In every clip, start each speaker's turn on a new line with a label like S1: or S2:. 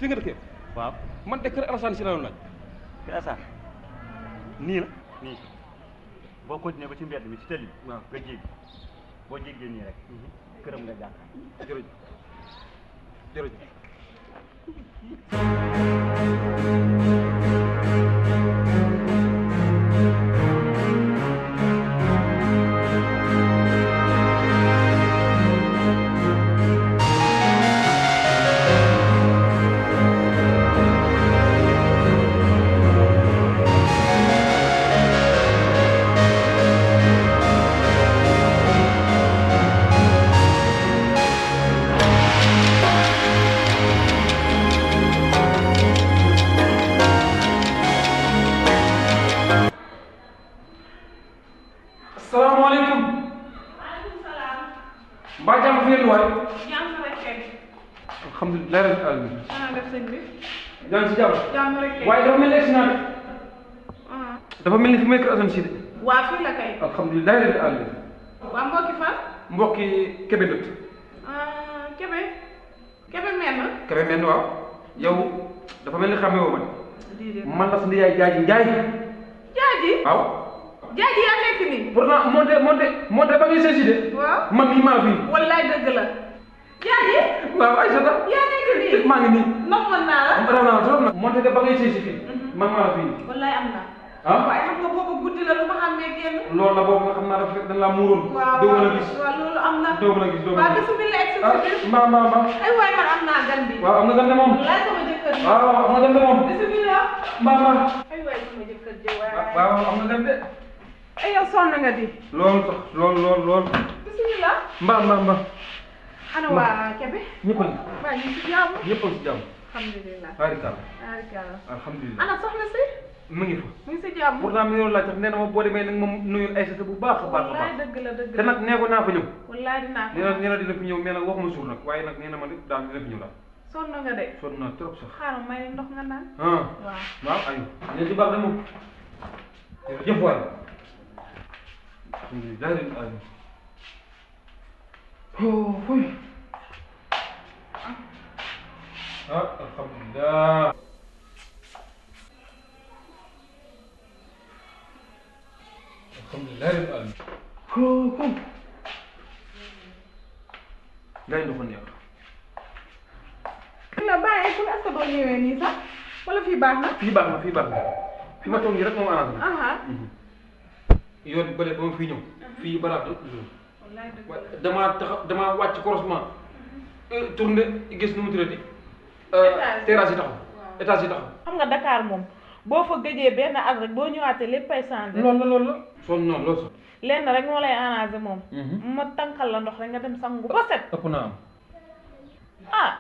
S1: fi nga dëkkee.
S2: waaw
S1: man de kër Alassane si la doon laaj.
S2: kër Assane nii la nii boo continué ba ci mbedd mi ci tëli bi.
S1: waaw
S2: nga jéggi boo jéggee nii rek. këram nga jàkkaar.
S1: jërëjëf jërëjëf. salaamaaleykum.
S3: maaleykum salaam.
S1: mbaa jàmm fi ngeen waay.
S3: jàmm rek kay.
S1: alhamdulilah rabbil alamin.
S3: maa def sëñ bi.
S1: yaa ngi si jàmm.
S3: jàmm rek kay.
S1: waaye dafa mel ni egsi naa de.
S3: ah.
S1: dafa mel ni fi may kër Assane si de.
S3: waa fii la kay.
S1: alhamdulilah rabbil alamin.
S3: waa mbokki fan.
S1: mbokki Kébé dëkk.
S3: ah Kébé. Kébé mel na.
S1: Kébé mel ni waaw. yow dafa mel ni xamee woo ma de.
S3: déedéet.
S1: man la sa ndiyaay Jaaji Njaay.
S3: Jaaji.
S1: waaw.
S3: Jaaji yaa nekk nii.
S1: pourtant monté ba ngay seesi de.
S3: waaw.
S1: man mii maa fi.
S3: wallaay dëgg la. Jaaji.
S1: waaw Aïssata.
S3: yaa nekk nii.
S1: maa ngi nii.
S3: nommoon naa la.
S1: raw naa trop nag. monté ba ngay seesi fii. man maa la fi.
S3: wallaay am na.
S1: ah
S3: waaye xam nga boobu guddi la lu ma xam ne génn.
S1: loolu la boobu nga xam naa dafa fekk dañ laa muuroon.
S3: waaw
S1: doo mën a gis.
S3: waaw loolu am na.
S1: doo mën a gis doo mën a
S3: waaw
S1: gis.
S3: bisimilah egg si
S1: ah
S3: biir.
S1: mbaa.
S3: ay waay man am naa gan bi.
S1: waaw am na gan de moom.
S3: wallaay sama jëkkër ji.
S1: waaw am na gan de moom.
S3: bisimilah.
S1: mbaa.
S3: ay waay sama jëkkër ji waay.
S1: waaw am na gan de.
S3: ay yow sonn nga di.
S1: loolu sax lool.
S3: bisimilah.
S1: mbaa.
S3: ana waa Kébé.
S1: ñëpp a ngi.
S3: waa ñu ngi si jàmm.
S1: ñëpp a ngi si jàmm.
S3: alhamdulilah.
S1: barikalla.
S3: barikalla.
S1: alhamdulilah.
S3: ana soxna si.
S1: mu ngi fa.
S3: mu ngi si jàmm.
S1: pourtant mi ngi doon laaj sax nee na ma boo demee nag moom nuyul Aïssata bu baax a baax a
S3: wallaay
S1: baax.
S3: dëgg la dëgg
S1: te
S3: la.
S1: nag nee ko naa fa ñëw.
S3: wallaay dinaa ko.
S1: nee na dina fi ñëw mais nag waxuma suur nag waaye nag nee na ma daal dina fi ñëw daal.
S3: sonn nga de.
S1: sonn naa trop sax.
S3: xaaral may ndox nga naan.
S1: ah
S3: waaw.
S1: waaw aywa. ñeent ci baax de moom. jërëjëf waay. alhamdulilah rabbil alamin. oh fuy. ah alhamdulilah. alhamdulilah rabbil alamin. oh. ngay ndox neex.
S3: la bàyyi pour est-ce que doo ñëwee nii sax wala fii baax na.
S1: fii baax na fi ma toog nii rek moom arrangé na.
S3: aha.
S1: yoon bi bële ba ma fii ñëw. fii baraat la.
S3: wallaay dëgg la.
S1: damaa wàcc croisement. tourné gis nu mu tuddati. terrasse yi taxaw. étage yi taxaw.
S3: xam nga Dakar moom boo fa gëjee benn at rek boo ñëwaatee léppay changé.
S1: loolu la. sonn noonu loolu sax.
S3: lenn rek moo lay arrangé moom. ma tànkal la ndox rek nga dem sangu ba set.
S1: ëpp naa am.
S3: ah.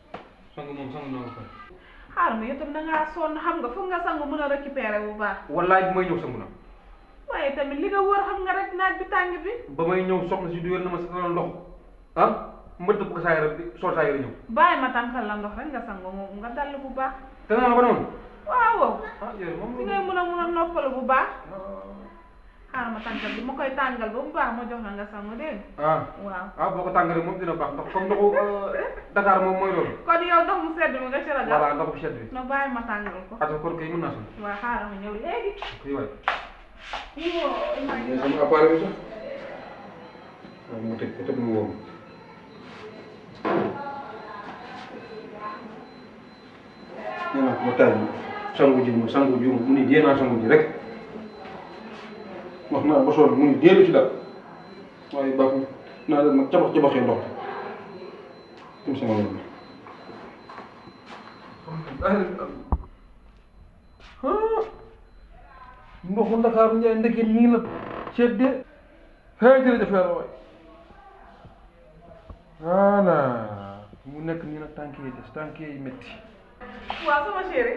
S1: sangu moom sangu naa ko fay.
S3: xaaral ma itam da ngaa sonn xam nga foog nga sangu mën a récupérer bu baax.
S1: wallaay bu may ñëw sangu na.
S3: waaye tamit li nga wër xam nga rek naaj bi tàng bi.
S1: ba may ñëw soxna si duyal na ma sa ndox ah ma dëpp ko saa yore bi soo saa yore ñëw.
S3: bàyyi ma tànkal la ndox rek nga sangu moom nga dall bu baax.
S1: te naa la ba noonu.
S3: waaw.
S1: ah yéen moom
S3: si ngay mën a noppalu bu baax. xaaral ma tàngal bi ma koy tàngal ba bu baax ma jox la nga sangu dégg
S1: ah
S3: waaw.
S1: ah boo ko tàngalee moom dina baax ndax comme ndoxu Dakar moom mooy loolu.
S3: kon yow ndox mu sedd mi nga ci ragal.
S1: voilà ndoxu sedd bi.
S3: no bàyyi ma tàngal ko.
S1: parce que kon kay mën naa sonn.
S3: waaw xaaral ma ñëw léegi.
S1: kii waay.
S3: maa ngi
S1: sama appareil bi sax. waaw mu tëj ko tëj mu wóoru. nee naa ko ba taay sangu ji mu ni dee naa sangu ji rek. wax naa ba sonn mu ni deelu ci daal waaye baax naa leen nag cabaxee ndox tim sama yoon ndoxu Ndakaaru Njaay ndeke nii la seet de xëy jërëjëf yàlla waay voilà mu nekk nii nag tànk yi des tànk yi métti.
S3: waaw sama chéri.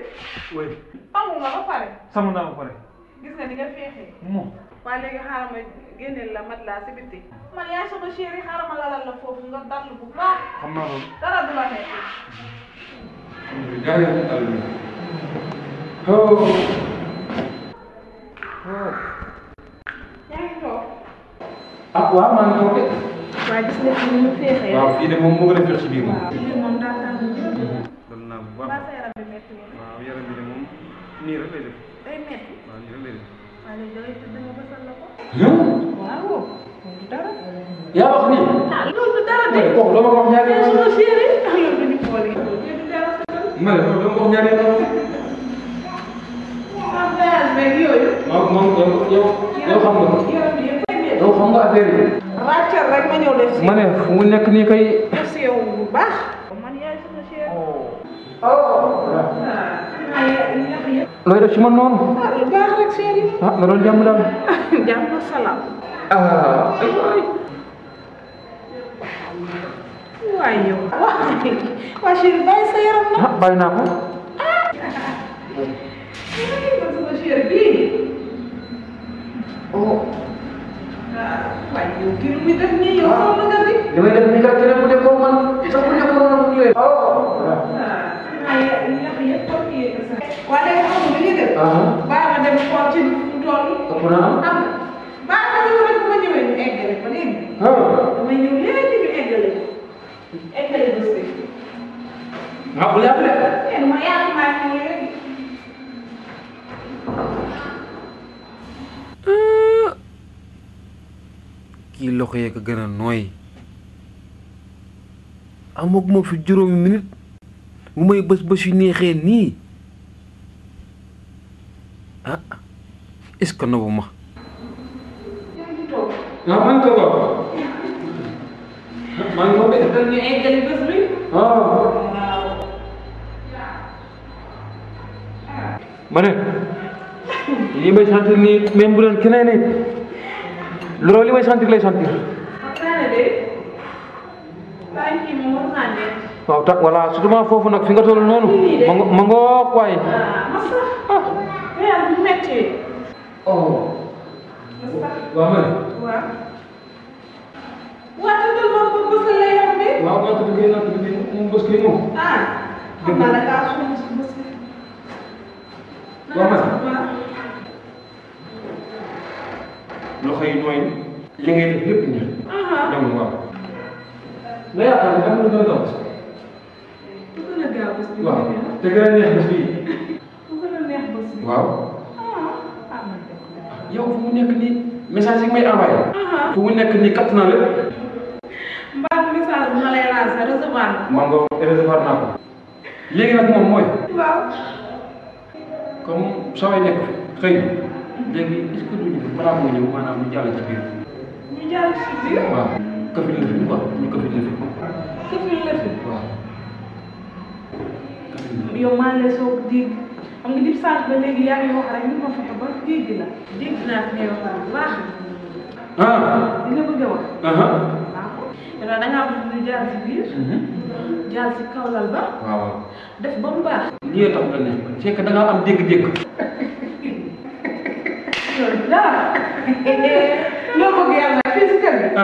S1: oui.
S3: sangu nga ba pare.
S1: sangu naa ba pare.
S3: gis nga ni nga féexee.
S1: moom.
S3: waaye léegi xaaral ma génneel la mat laa si bitti. man yaay sama chéri xaaral ma lalal la foofu nga dallu bu baax.
S1: xam naa loolu.
S3: dara du la nekk. yaa ngi toog.
S1: ah waaw maa ngi toog de.
S3: waaye gis nga fi ni mu féexee.
S1: waaw fii de moom moo gën a féex ci biir moom.
S3: waaw biir moom daa tàng.
S1: dal naa bu baax.
S3: ba sa yaram bi
S1: nii rek lay def.
S3: day metti.
S1: waaw nii rek lay def.
S3: waaye léegi da ngay tëdd nga bësal la ko.
S1: waaw.
S3: loolu du dara.
S1: yaa wax nii.
S3: ah loolu du dara de.
S1: kooku dama ko wax ñaari
S3: mais suma chéri loolu dañu boole. loolu du dara.
S1: ma ne loolu dama ko wax ñaari yoon.
S3: sans voyage beeg yooyu.
S1: moom yow xam nga ko. yow xam nga affaire yi.
S3: ràccal rek ma ñëw def si.
S1: ma ne fu mu nekk nii kay.
S3: def si yow bu baax. man yaay sama chéri.
S1: looy def ci man noonu.
S3: ah lu baax rek chéri.
S1: ah na doon jàmm daal.
S3: jàmm salaam. waay yow. waa chéri bàyyi sa yaram nag.
S1: bàyyi naa ko.
S3: man sama chéri bii. waaye yow kii lu muy def nii yow sonn nga ni.
S1: li may def nii kat keneen bu nekkoon man sax bu nekkoon man bu ñëwee.
S3: waa léegi xam nga li ñuy def. bàyyi ma dem xool ci mu toll.
S1: ëpp na am.
S3: xam nga bàyyi ma ñëw rek bu ma ñëwee ñu eggale ko dégg nga. damay ñëw léegi ñu eggale ko. eggale bés bi.
S1: ah bu yàgg de.
S3: ma yàgg maa ñëw léegi.
S1: kii loxo yee ko gën a nooy amaguma fi juróomi minute bu may bës yu neexee nii ah est-ce que nobu ma.
S3: yaa ngi toog.
S1: maa ngi toog maa ngi toog de.
S3: kon ñu eggale bés bi. waaw.
S1: ma ne li may sentir nii même bu doon keneen it loolu li may sentir lay sentir.
S3: xam naa ne de bàyyi kii moom war naa nekk.
S1: waaw tax voilà surtout foofu nag fi nga toll noonu. ma ngoog waaye.
S3: masa weer bu métti.
S1: waaw ma ne.
S3: waaw. waaw tëddal ma ko bës la yam bi.
S1: waaw waaw tëdd ngay naan tëdd moom bës kay moom.
S3: xam naa da ngaa sonn si bës bi.
S1: waaw ma ne. loxo yi nooy li ngay def lépp ñaar. donc waaw. nga yaakaar ne am na gën a gaaw.
S3: bu gën a gaaw bés bi.
S1: waaw te gën a neex bés bii.
S3: bu gën a neex bés bi.
S1: waaw. yow fu mu nekk nii message yi may envoyé. fu mu nekk nii kat naa lépp.
S3: mbaa message bu ma lay lancer recevoir na.
S1: maa ngi recevoir naa ko. léegi nag moom mooy.
S3: waaw.
S1: comme sooy nekk xëy na léegi est-ce que duñu def balaa moo ñëw maanaam ñu jàll ci biir.
S3: ñu jàll ci biir.
S1: waaw këfin la fi quoi ñu këfin la fi.
S3: këfin la fi.
S1: waaw.
S3: yow maa ngi lay soog dégg xam nga dib sànq ba léegi yaa ngi wax rek ñu ma fexe ba dégg la dégg naa fi ngay wax bu baax. li nga bëgg a wax. waaw. yow da ngaa bëgg ñu jaar ci biir. jaar ci kaw lal ba.
S1: waaw.
S3: def ba mu baax.
S1: lii tax nga ne c'est que da ngaa am dégg-dégg.
S3: loolu dara. loo bëgg yàlla fii ci kër gi. da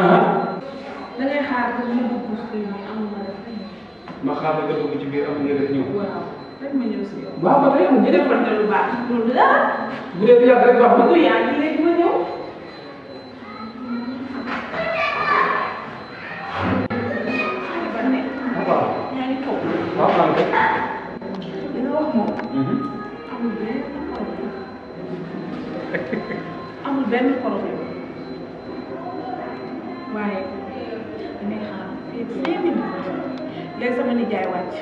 S3: ngay xaar ko ñu dugg si kër gi amul ma def.
S1: ma xaar nga dugg ci biir am nga def ñëw.
S3: waaw rek ma ñëw si yow.
S1: waaw ba tey
S3: ñu defal nga lu baax. loolu dara.
S1: bu dee yàgg rek baax na.
S3: bu yàgg léegi ma ñëw.
S1: waaw.
S3: yaa ngi toog.
S1: waaw maa ngi
S3: li nga wax moom. amul benn problème. amul benn problème. waaye damay xaar fii 5 minutes. léegi sama nijaay wàcc.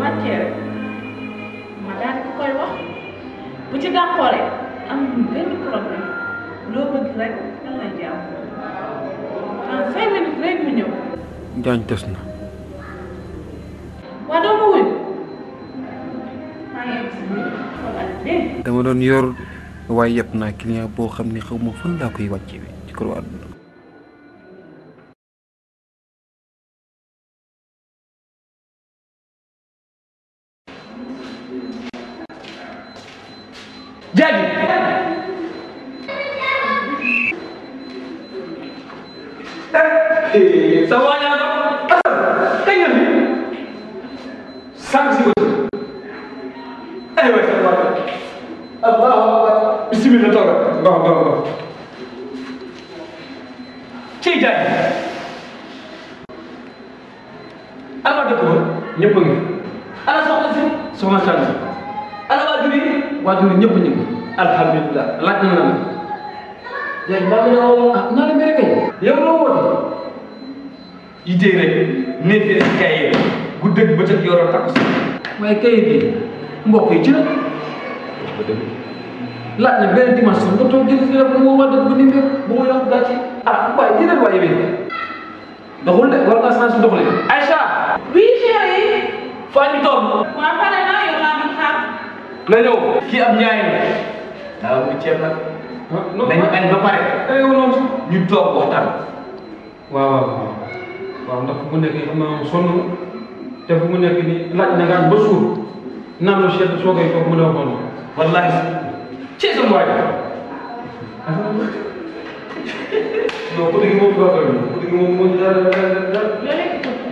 S3: wàccee rek ma daal di ko koy wax. bu ci dàqooree amul benn problème. loo bëgg rek lan la jàmm. en 5 minutes rek mu ñëw.
S1: Njaañ tes na.
S3: waa doo ma wuyu. maa ngi egg si biir xoolal dégg.
S1: dama doon yor waaye yëpp naa client boo xam ne xaw ma fan laa koy wàccee ci kër waa àdduna. Jaaji. sa waa ñaa ko asal kañ nga fi sànq si bëccëg ay waay sa waa Allahu akbar bismillah tooga ba ci jaay ala dëkk ba ñëpp a ngi ala soxna si soxna Sall ala waa juri waajur ñëpp ñu ngi alhamdulilah laaj na la yaay maa ngi naa la mere kay yow loo woote idée rek nekk rek kay guddeeg bëccëg yoroo takku si waaye kayit bi mbokk yi ci la laaj na benn dimension nga toog gis nga moo war def bu ni mbir bu ma yokk gàcce waaye jëlal waaye bi doxul de war nga changé doxule Aïcha
S3: oui chérie.
S1: faa ñu toog
S3: waa pare naa yow laa doon xaar.
S1: na ñëw kii am ñaay la daa bu ceeb nag dañu añ ba pare ñu toog waxtaan waaw ndax fu mu nekk xam naa sonn te fu mu nekk ni laaj na ngaan ba suur naan lu sedd soo koy toog mu ne waxoon wallahi ci sama waay non ku digi moom doxal ku digi moom moo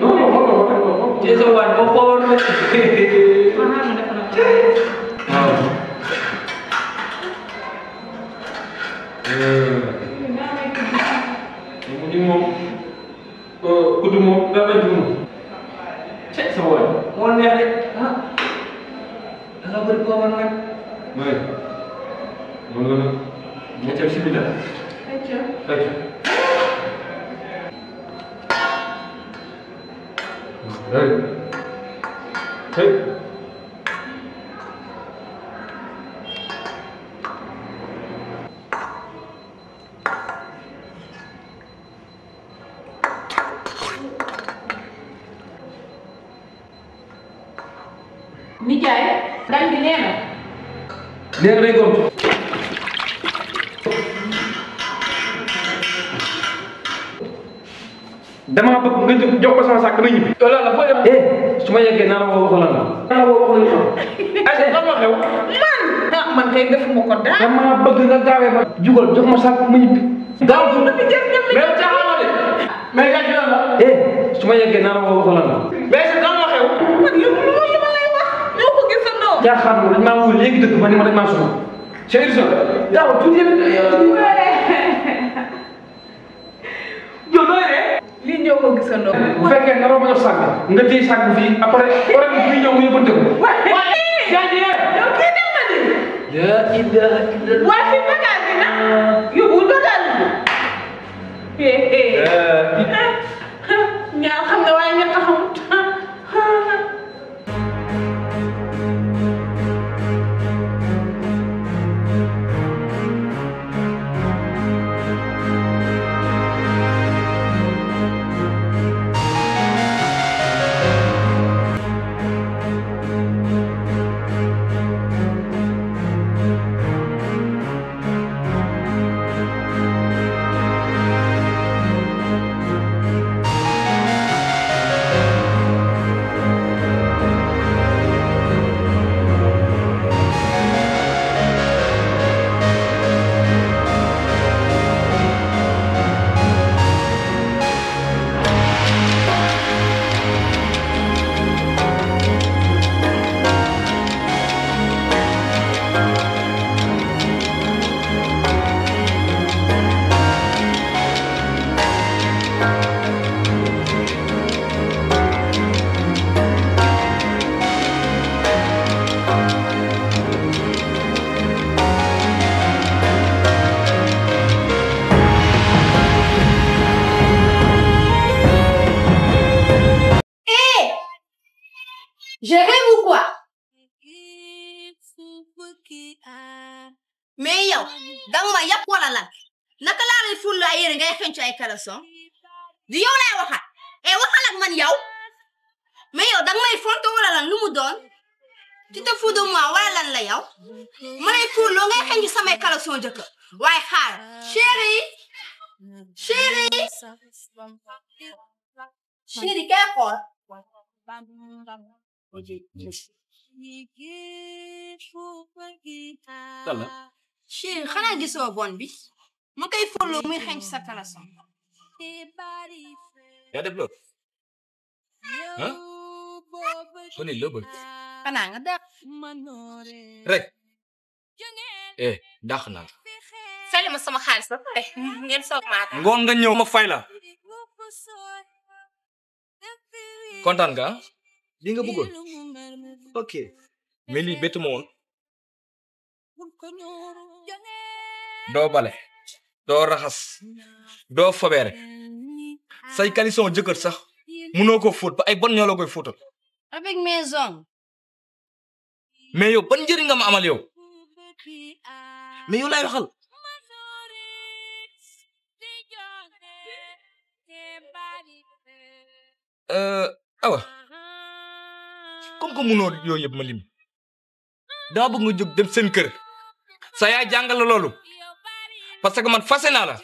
S1: non ci sama waay boo xooloon waaw mu moom kudu moom daa mel ni cek sa waay moo neex de da nga bëri koo war nag oui loolu la nga cek si biir ayca hey
S3: nijaay gan bi nee na.
S1: nee na day gontu. damaa bëgg nga jox ko sama saak dama ñibbi. loolu la booy dem. su ma yeggee naa la woo waxu lan la. naa la woo waxu lan la. ayca lan moo xew.
S3: man kay defuma ko daal.
S1: damaa bëgg nga gaawee ba. jugal jox ma saak ma ñibbi. gaaw ko mais caaxaan de. mais gàcce lan la. su ma yeggee naa la woo waxu lan la. mais lan moo xew.
S3: man loolu ma lay wax. ñoo ko gisandoo.
S1: jaaxaan moom dañ maa wóor léegi dëgg ma ni ma dañ maa sonal. c'est urgent. daaw tuuti yow looy de.
S3: lii ñoo ko gisandoo.
S1: bu fekkee naroo ma jox saag nga téye saag bi fii après orange bi fii ñëw mu yóbbante ko. waaye jaajëf.
S3: yow kii dem na de.
S1: la ilaha illallah.
S3: waa fi bagage bi nag. yóbbu bagage bi. ñaar xam nga waaye ñett xamut.
S4: Je rêve ou quoi? Mais yow danga ma yàpp wala lan naka laa lay ful ay yére ngay xëncu ay caleçon di yow lay waxat waxal ak man yow mais yow danga may fonto wala lan lu mu doon tu te fous de moi wala lan la yow ma lay ful loo ngay xëncu samay caleçon jëkk waaye xaar chéri kay xool
S1: Talla.
S4: chéri xanaa gisoo bon bi ma koy follow muy xeeñ sa caleçon.
S5: yaa def loolu ah kon loo bëgg
S4: xanaa nga dàq.
S5: rek dàq naa la.
S4: fay ma sama xaalis ba pare ngeen soog maa tax.
S5: ngoon nga ñëw ma fay la. kontaan nga li nga bëggoon ok mais lii bettu ma woon
S1: doo bale doo raxas doo fobeere say caleçon jëkkër sax mënoo ko fóot ba ay bon ñoo la koy fóotal
S4: avec mes ongles
S1: mais yow ban njëriñ nga ma amal yow mais yow laay waxal awa comme que mënoo yooyu yëpp ma lim dama bëgg nga jóg dem seen kër sa yaay jàngal la loolu parce que man fase naa la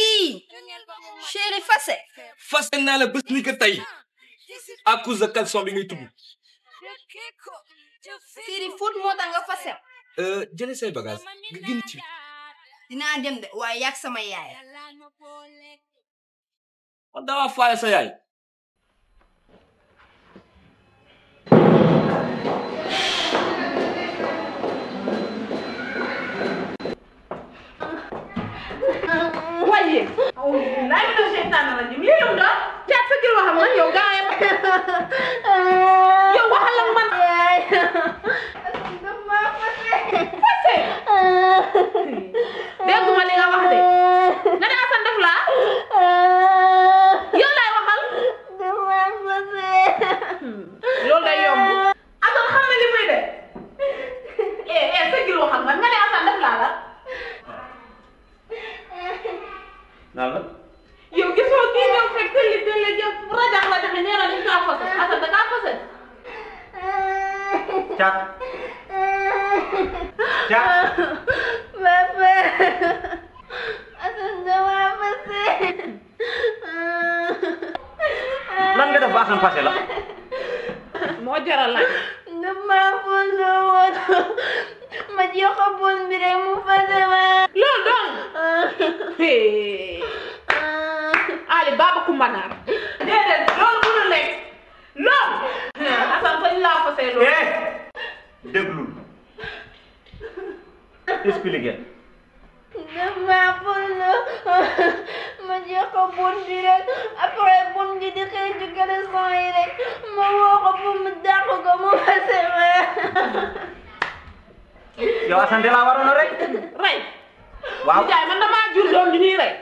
S4: ii chéri fase
S1: naa la bés ni que tey à cause de caleçon bi ngay tudd
S4: chéri foot moo tax nga fase
S1: jëlee say bagage nga génn ci
S4: dinaa dem de waaye yàgg sama yaay
S1: man dama faale sa yaay
S3: waaye laay mi doon seytaane rajim lii lu doon caat sa gil waxam man yow gaayam yow waxal ak man fase dégguma li nga wax de nga ne Assane def laa yow laay waxal loolu day yomb Assane xam na li muy de sa gil waxal man nga ne Assane def laa la
S2: naan la
S3: yow gisoo kii ñëw fekk li teel jëm rajax nee na dañ kaa fase Assane da kaa fase
S2: caat
S5: Papa, Assane dama fase.
S2: lan nga def ba Assane fase la
S3: moo jaral laaj
S5: Dama fase woon ma jox ko bon bi rek mu fase ma.
S3: loolu doon Ali Baba Kumbanaar déedéet loolu mënul nekk loolu Assane fañ laa fase loolu
S2: déglul expliquer
S5: Dama fase ma jox ko bon bi rek après bon bi di xëy ci caleçon yi rek ma woo ko pour mu dàq ko mu fase ma.
S2: yow Assane de la waroon a rek
S3: rey
S2: waaw
S3: Ndiaye man damaa jur doom ju ñuy rey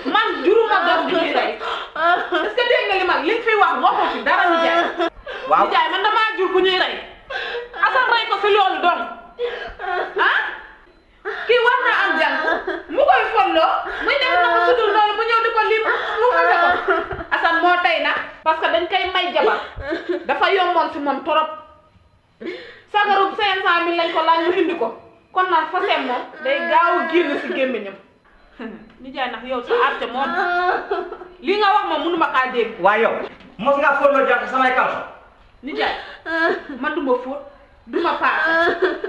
S3: man juruma doom ju ñuy rey est-ce que dégg nga li man li fi wax waxoo fi dara Ndiaye
S2: waaw
S3: Ndiaye man damaa jur ku ñuy rey Assane rey ko fi loolu doon ah kii war na am jàng mu koy folloo muy def na ko sudul loolu bu ñëw di ko lim mu fase ko Assane moo tey na parce que dañ koy may jabar dafa yomboon si moom torop sagarub 500 000 lañ ko laaj mu indi ko kon nag faseem moom day gaaw a génn si gémmiñam Nijaay ndax yow sa arte moom li nga wax moom mënuma kaa dégg
S2: waaye yow mos nga fóot jàpp samay kalso
S3: Nijaay man duma fóot duma paase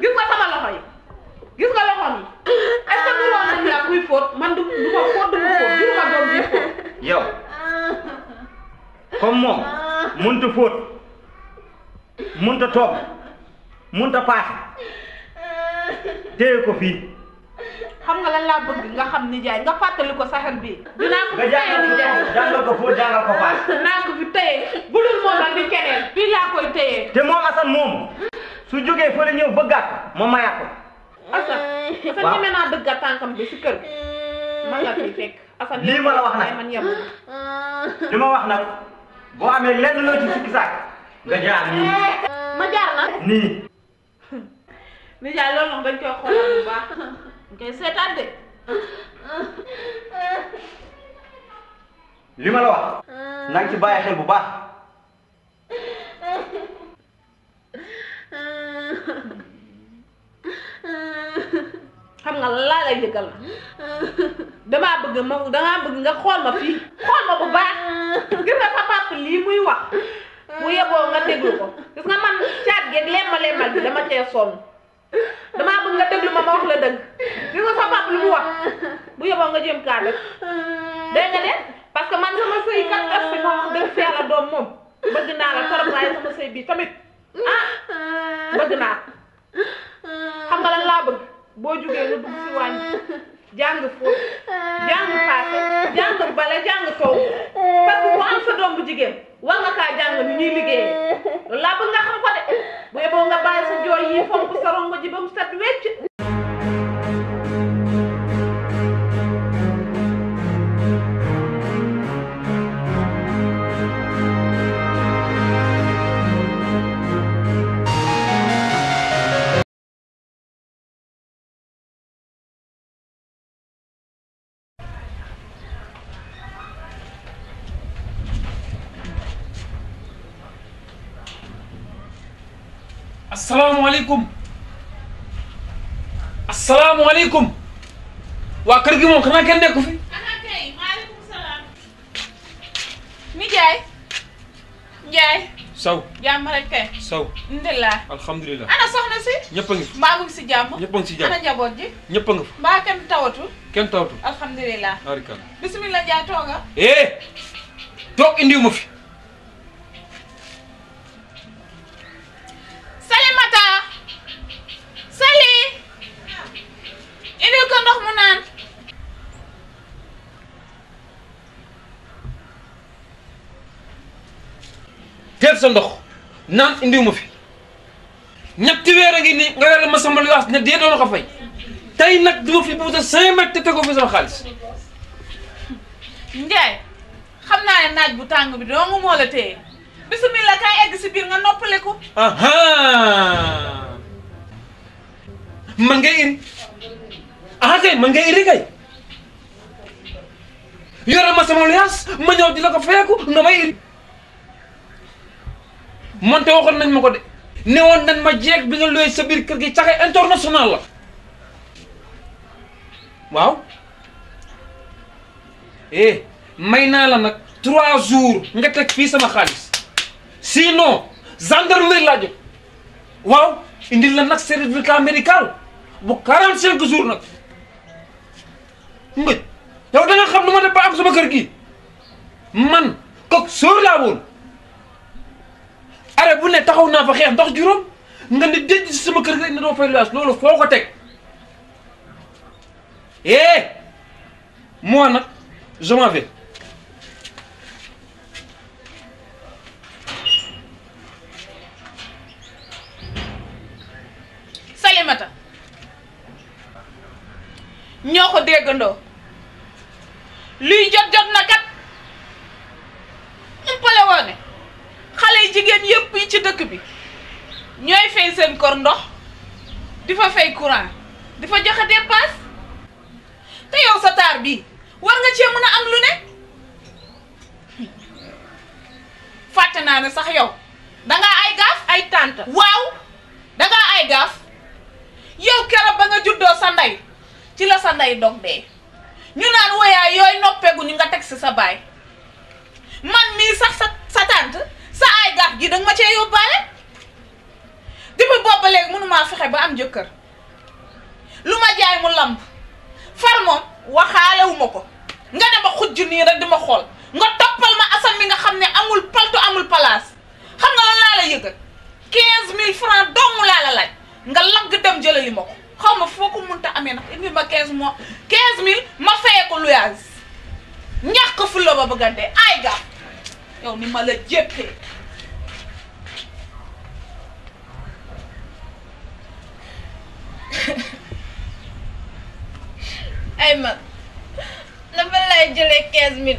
S3: gis nga sama loxo yi gis nga loxoom yi est-ce que duroon nañ la kuy fóot man duma fóot juruma doom bi fóot
S2: yow comme moom mënut a fóot mënut a toog mënut a paase téye ko fii
S3: xam nga lan laa bëgg nga xam Nijaay nga fàttali ko saxel bi dinaa ko
S2: nga
S3: fi téye Nijaay
S2: jàngal ko fóot jàngal ko paase
S3: dinaa ko fi téye bu dul moom nag di keneen fii laa koy téye
S2: te moom Assane moom su jógee fële ñëw bëggaat ma mayaat ko
S3: Assane
S2: waaw
S3: ñeme naa dëgga tànkam bi si kër gi man la fi fekk Assane
S2: lii ma la wax nag
S3: man yemuma
S2: li ma wax nag boo amee lenn loo ci sikki saak nga jaar nii
S3: ma jaar na
S2: nii
S3: Nijaay loolu nag dañ koy xoolal bu baax dañ koy seetaat de
S2: li ma la wax na nga ci bàyyi xel bu baax
S3: xam nga laa lay yëgal na dangaa bëgg nga xool ma fii xool ma bu baax gis nga sa papa lii muy wax bu yeboo nga déglu ko gis nga man caat geeg lemmal bi dama cee sonn damaa bëgg nga déglu ma wax la dëgg gis nga sa papa lu mu wax bu yeboo nga jëm kaa def dégg nga de parce que man sama sëy kat as si ma wax dëgg fi yàlla doom moom bëgg naa la torop waaye sama sëy bi tamit bëgg naa xam nga lan laa bëgg boo jugee nga dugg si wàññi jàng fóot jàng paase jàng bale jàng toog parce que bu am sa doom bu jigéen war nga kaa jàng ni ñuy liggéeyee loolu laa bëgg nga xam ko de bu yeboo nga bàyyi sa jooy yi fonk sa rongo ji ba mu set wecc
S1: asalaamaaleykum asalaamaaleykum waa kër gi moom xanaa kenn nekku fi.
S3: ana kay maaleykum salaam. nijaay. Njaay.
S1: Sow.
S3: jàmm rek kay.
S1: Sow.
S3: alhamdulilah.
S1: alhamdulilah.
S3: ana soxna si.
S1: ñëpp a ngi fi.
S3: mbaa mu ngi si jàmm.
S1: ñëpp a ngi si jàmm.
S3: ana njaboot ji.
S1: ñëpp a ngi fi.
S3: mbaa kenn tawatu.
S1: kenn tawatu.
S3: alhamdulilah.
S1: arikal.
S3: bisimilah Njaay tooga.
S1: toog indiw ma fi.
S3: Salimata. Sali. indil ko ndox mu naan.
S1: teel sa ndox naan indiw ma fi ñetti weer a ngi nii nga yore ma sama luwaas ne dee doon ko fay tey nag duma fi buuta 5 mètres te tegoo fi sama xaalis.
S3: Njaay xam naa ne naaj bu tàng bi dong moo la téye bisimilah kay egg si biir nga noppaleku.
S1: aha man ngay iri aha kay man ngay iri kay yore ma sama luwaas ma ñëw di la ko feeku nga may iri monte waxoon nañ ma ko de ne woon nañ ma jeeg bi nga looy sa biir kër gi caxe international la waaw may naa la nag 3 jours nga teg fii sama xaalis sinon gendarmerie laa jóg waaw indil la nag certificat médical bu 45 jours nag mbëj yow da nga xam lu ma def ba am sama kër gi man kooku sóor laa woon are bu ne taxaw naa fa xeex ndox juróom nga ne denc si sama kër gi rek ne doo fay luwaas loolu foo ko teg moi nag je m'en vais.
S3: Salimata ñoo ko déggandoo luy jot na kat umpale woone xale yi jigéen yépp yi ci dëkk bi ñooy fay seen kor ndox di fa fay courant di fa joxe dépense te yow sa taar bii war nga cee mën a am lu ne fàtte naa ne sax yow dangaa ay gaaf ay tànt waaw dangaa ay gaaf yow keroog ba nga juddoo sa ndey ci la sa ndey dog dee ñu naan woyaay yooyu noppeegu ñu nga teg si sa baay man mii sax sa tànt sa ay gaaf gi danga ma cee yóbbaale depuis boobu ba léegi mënumaa fexe ba am jëkkër lu ma jaay mu lamb far moom waxaalewuma ko nga ne ma xujj nii rek di ma xool nga toppal ma Assane mi nga xam ne amul palto amul palaas xam nga lan laa la yëgal 15000 francs dong laa la laaj nga lagg dem jëlali ma ko xaw ma foo ko mënta amee nag indi ma 15000 ma fayee ko luyaas ñàkk fu la ba bëggante ay gaaf yow ni ma la jéppee
S5: ay mag dafa lay jëlee 15000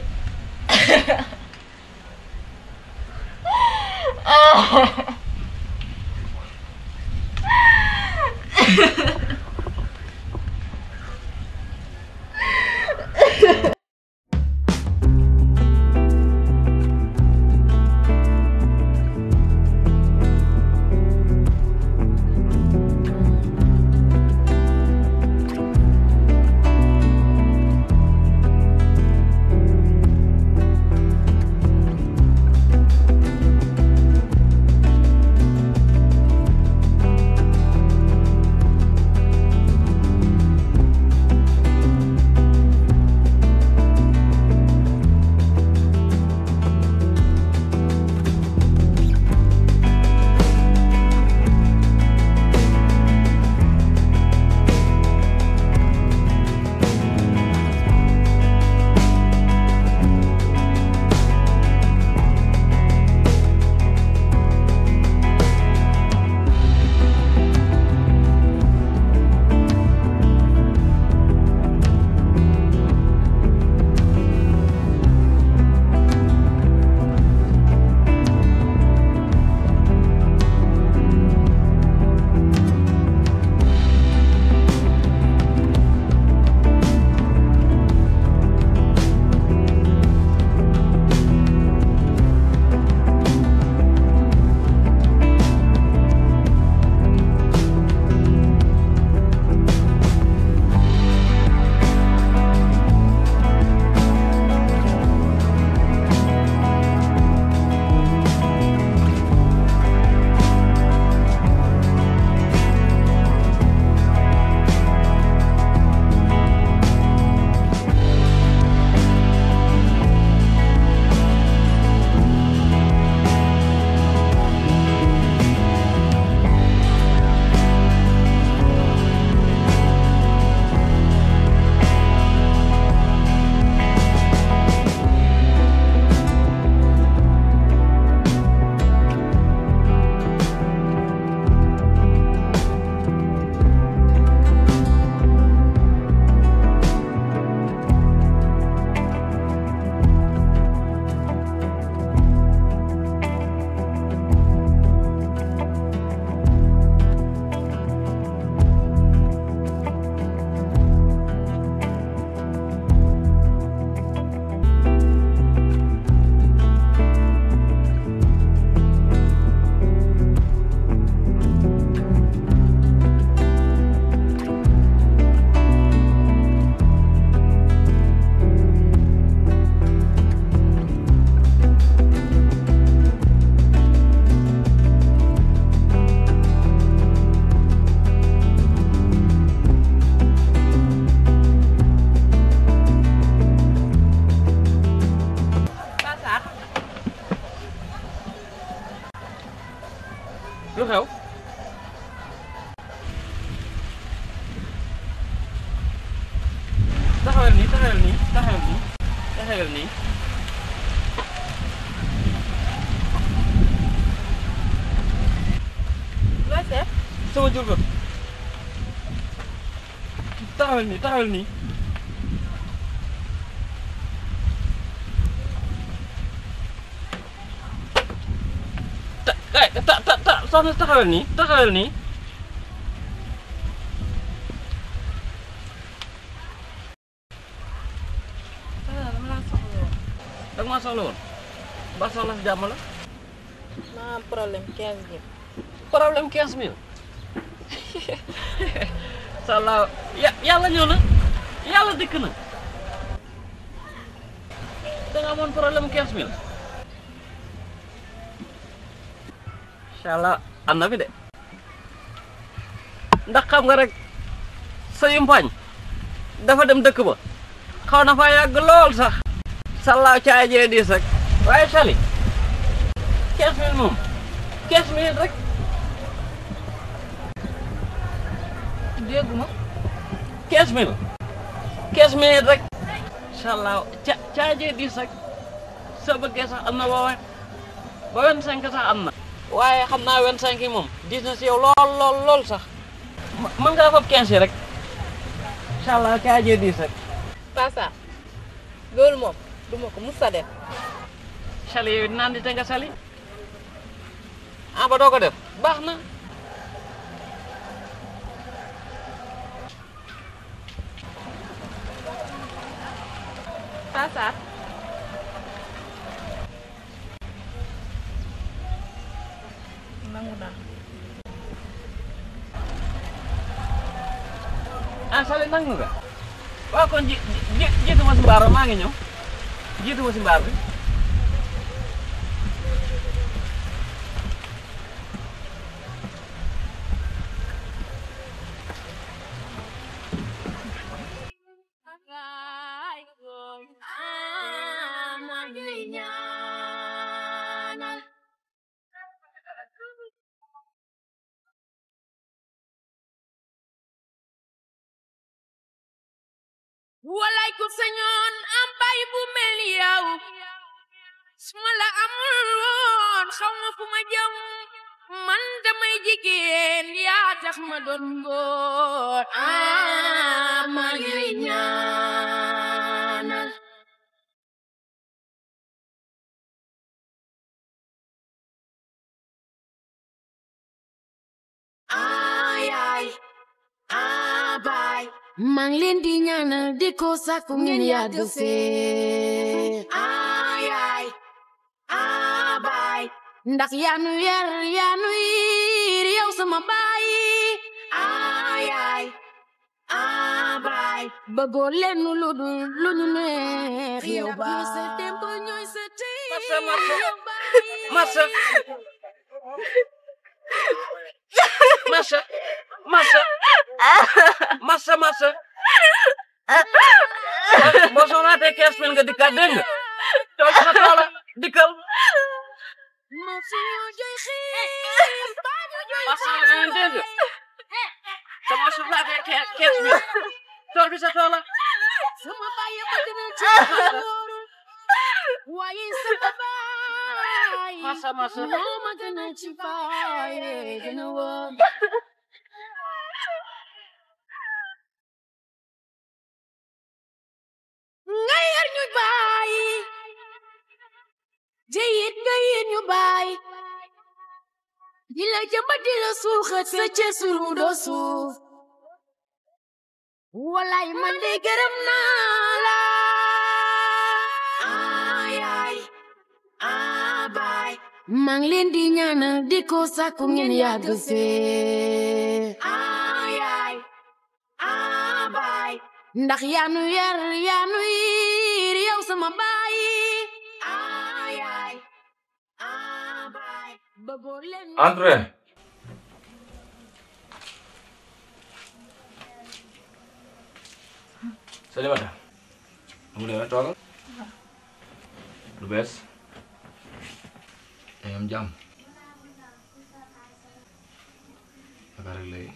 S6: taxawal nii
S3: looy seet.
S6: sama jur ba taxawal nii soxna taxawal nii danga maa soxla woon ba soxla si jàmm la
S3: maa am problème 15 000.
S6: problème 15 000 sala yàlla ñëw na yàlla dikk na danga amoon problème 15 000 inshallah am na fi de ndax xam nga rek sa yumpaañ dafa dem dëkk ba xaw na fa yàgg lool sax sallaaw caajee diis rek waaye sali 15 000 moom 15 000 rek
S3: dégguma
S6: 15 000 rek sallaaw caajee diis rek soo bëggee sax am na ba 25 sax am na waaye xam naa 25 yi moom diis na si yow lool sax mën ngaa fab 15 yi rek sallaaw caajee diis rek
S3: Passa loolu moom duma ko mus a def.
S6: sali yow naan di te nga sali ba doo ko def baax na
S3: Passa nangu naa.
S6: sali nangu nga waaw kon jiitu ma si mbaar maa ngi ñëw jiitu ma si mbaar bi
S5: walay ku sañoon am bay bu mel ni yow suma la amul woon xaw ma fu ma jëm man damay jigéen yaa tax ma doon góor maa ngi lay ñaanal ay bay maa ngi leen di ñaanal di ko sàkku ngeen yàgg see ay bay ndax yaanu yar yaanu yiir yow sama baay ay bay bëggoo leen lu dul lu ñu neex yow baay sa tempo ñooy sa tey
S6: masa boo soxlaatee 15 000 nga dikkaat dégg nga toog sa toola dikkal masa dégg nga te boo soxlaatee 15 000 tool bi sa toola
S5: sama baay ma gën a ci waaye sama baay
S6: masa
S5: moo ma gën a ci baay gën a woon nga yar ñu baay jeyit nga yar ñu baay di la jëmba di la suuxat sa cesuru doo suuf walay man de gërëm naa la ay baay maa ngi leen di ñaanal di ko sàkku ngeen yàgg see ay baay ndax yaanu yar yaanu yiir yow sama baay ay baay bëggoo leen
S1: Entrez. Salimata. Mu demee toogal. Lu bees. yaa ngi am jàmm. naka rek lay.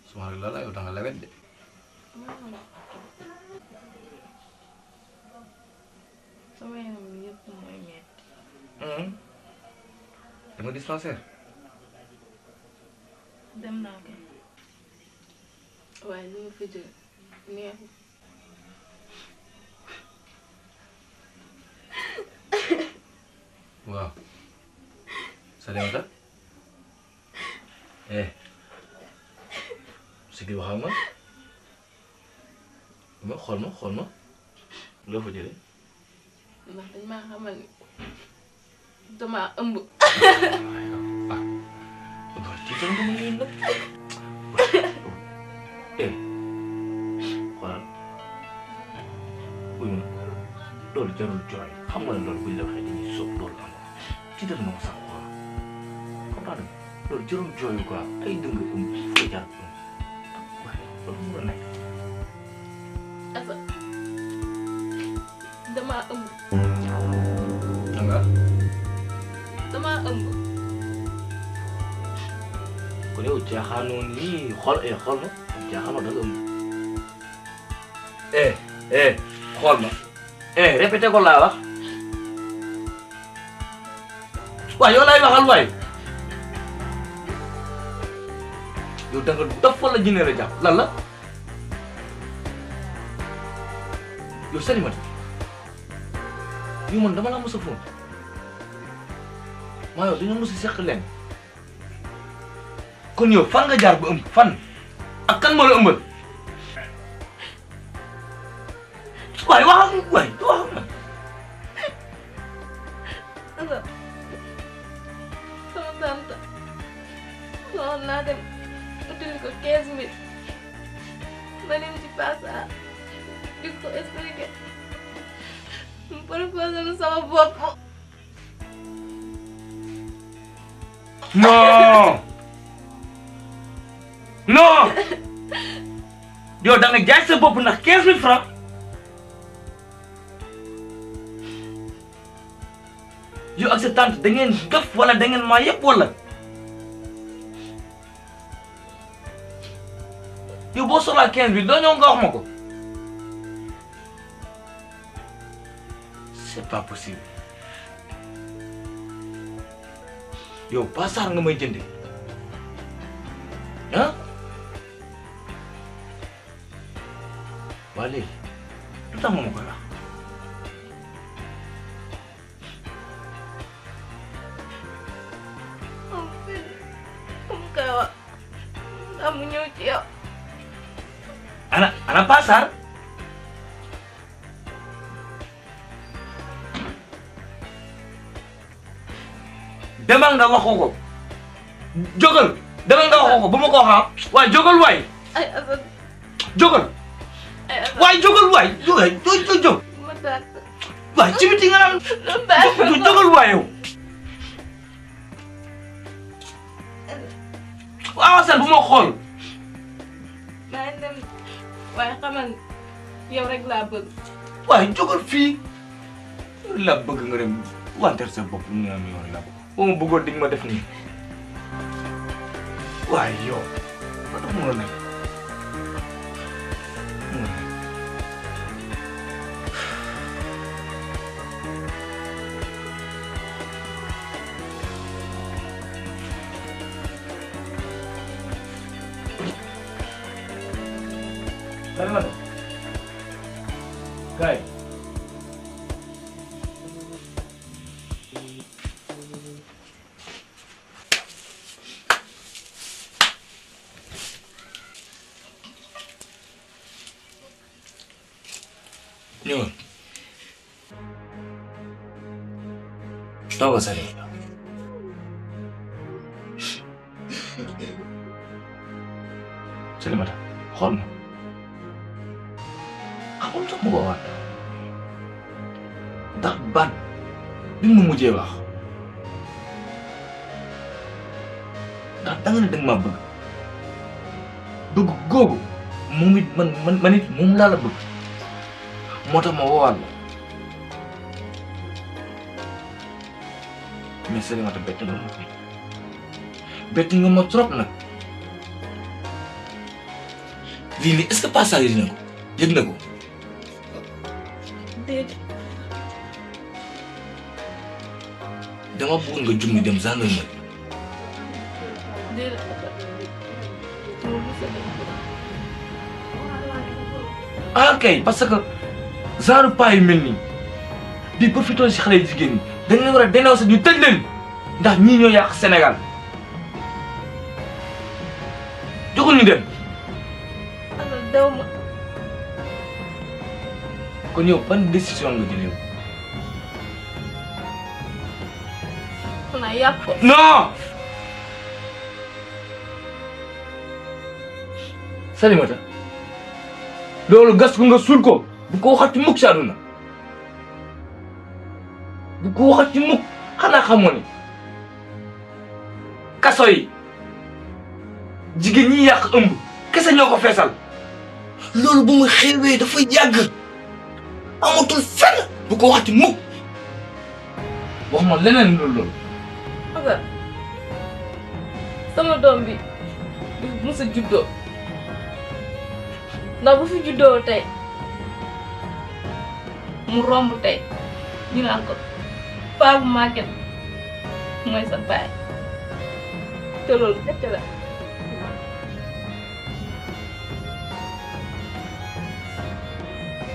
S1: suma rek la yow da nga lewet de.
S3: sama yaram yëpp mooy metti.
S1: dama dispensaire.
S3: dem naa ko waaye li ma fi jël neexu.
S1: waaw. Salimata. Sigi waxal ma xool ma loo fa jëlee.
S3: ndax dañ maa xamal ni damaa ëmb.
S1: tiital nga ma nii nag. xoolal buy ma loolu jarul jooy xam nga ne loolu buñ la waxee dañuy soob loolu am tiital nga ma sax quoi comprendre nga loolu jarul jooy quoi ay dëng foo jaar waaye loolu mu la nekk.
S3: Asa damaa ëmb. damaa ëmb.
S1: kon yow caaxaanoo nii xool ma caaxaanoo da nga ëmb. xool ma. répété ko laa wax. waaw yow laay waxal waay. yow da nga dof wala jinne la jàpp lan la. yow Salimata yow man dama la mos a fóon maa yow dañoo mos a seq leen kon yow fan nga jaar ba ëmb fan ak kan moo la ëmbal waaye waxal waay waxal ma.
S3: Asa sama tante waxoon naa dem utili ko 15 000 ma dem ci Passa di ko expliqué mu proposé ma sama bopp.
S1: non non yow da nga jaay sa bopp ndax 15 000 francs yow ak sa tante da ngeen gëf wala da ngeen maa yëpp wala yow boo soxlaa 15 000 doo ñëw nga wax ma ko. c'est pas possible yow Passar nga may jënde ah waa léegi lu tax ma koy wax.
S3: mu koy wax ndax mu ñëw ci yow.
S1: ana Passar. demal nga waxoo ko jógal demal nga waxoo ko ba ma ko waxaa waaye jógal waay.
S3: ay Asa.
S1: jógal.
S3: ay Asa
S1: waaye jógal waay jóg.
S3: ma dàq.
S1: waaye ci biti nga naan jógal waay yow. waaw Assane bu ma xool.
S3: maa ngi dem waaye xamal yow rek laa bëgg.
S1: waaye jógal fii la bëgg nga dem wanteer sa bopp ñu naan yow la boo ma bëggoon di nga ma def nii waaye yow ba tax mun a nekk Salimata kay ñëwal toogal Salimata Salimata xool ma xamul sax mu ko waat ndax baat bi mu mujjee wax ndax danga ne danga maa bëgg bëgg googu moom it man it moom laa la bëgg moo tax ma woowaat la mais Salimata bett nga ma bett nga ma trop nag lii est-ce que Passar yëg na ko
S3: déedéet
S7: dama bëgg nga jug ñu dem gendarmerie.
S3: déedéet
S7: ah kay parce que genre pas yu mel nii di profité si xale jigéen ñi dañ leen war a dénoncer ñu tëj leen ndax ñii ñoo yàq Sénégal joxul ñu dem.
S3: alors dew ma
S7: kon yow ban décision nga jël yow.
S3: xanaa yàq ko.
S7: non. Salimata loolu gas ko nga suul ko bu ko waxati mukk si àdduna bu ko waxati mukk xanaa xamoo ne kaso yi jigéen ñi yàq ëmb kese ñoo ko feesal loolu bu mu xewee dafay yàgg amatul fenn bu ko waxati mukk wax ma leneen loolu.
S3: Agar sama doom bi du mës a juddoo ndax bu fi juddoo tey mu romb tey ñu naan ko paa bu màgget mooy sa baay te loolu gàcce la.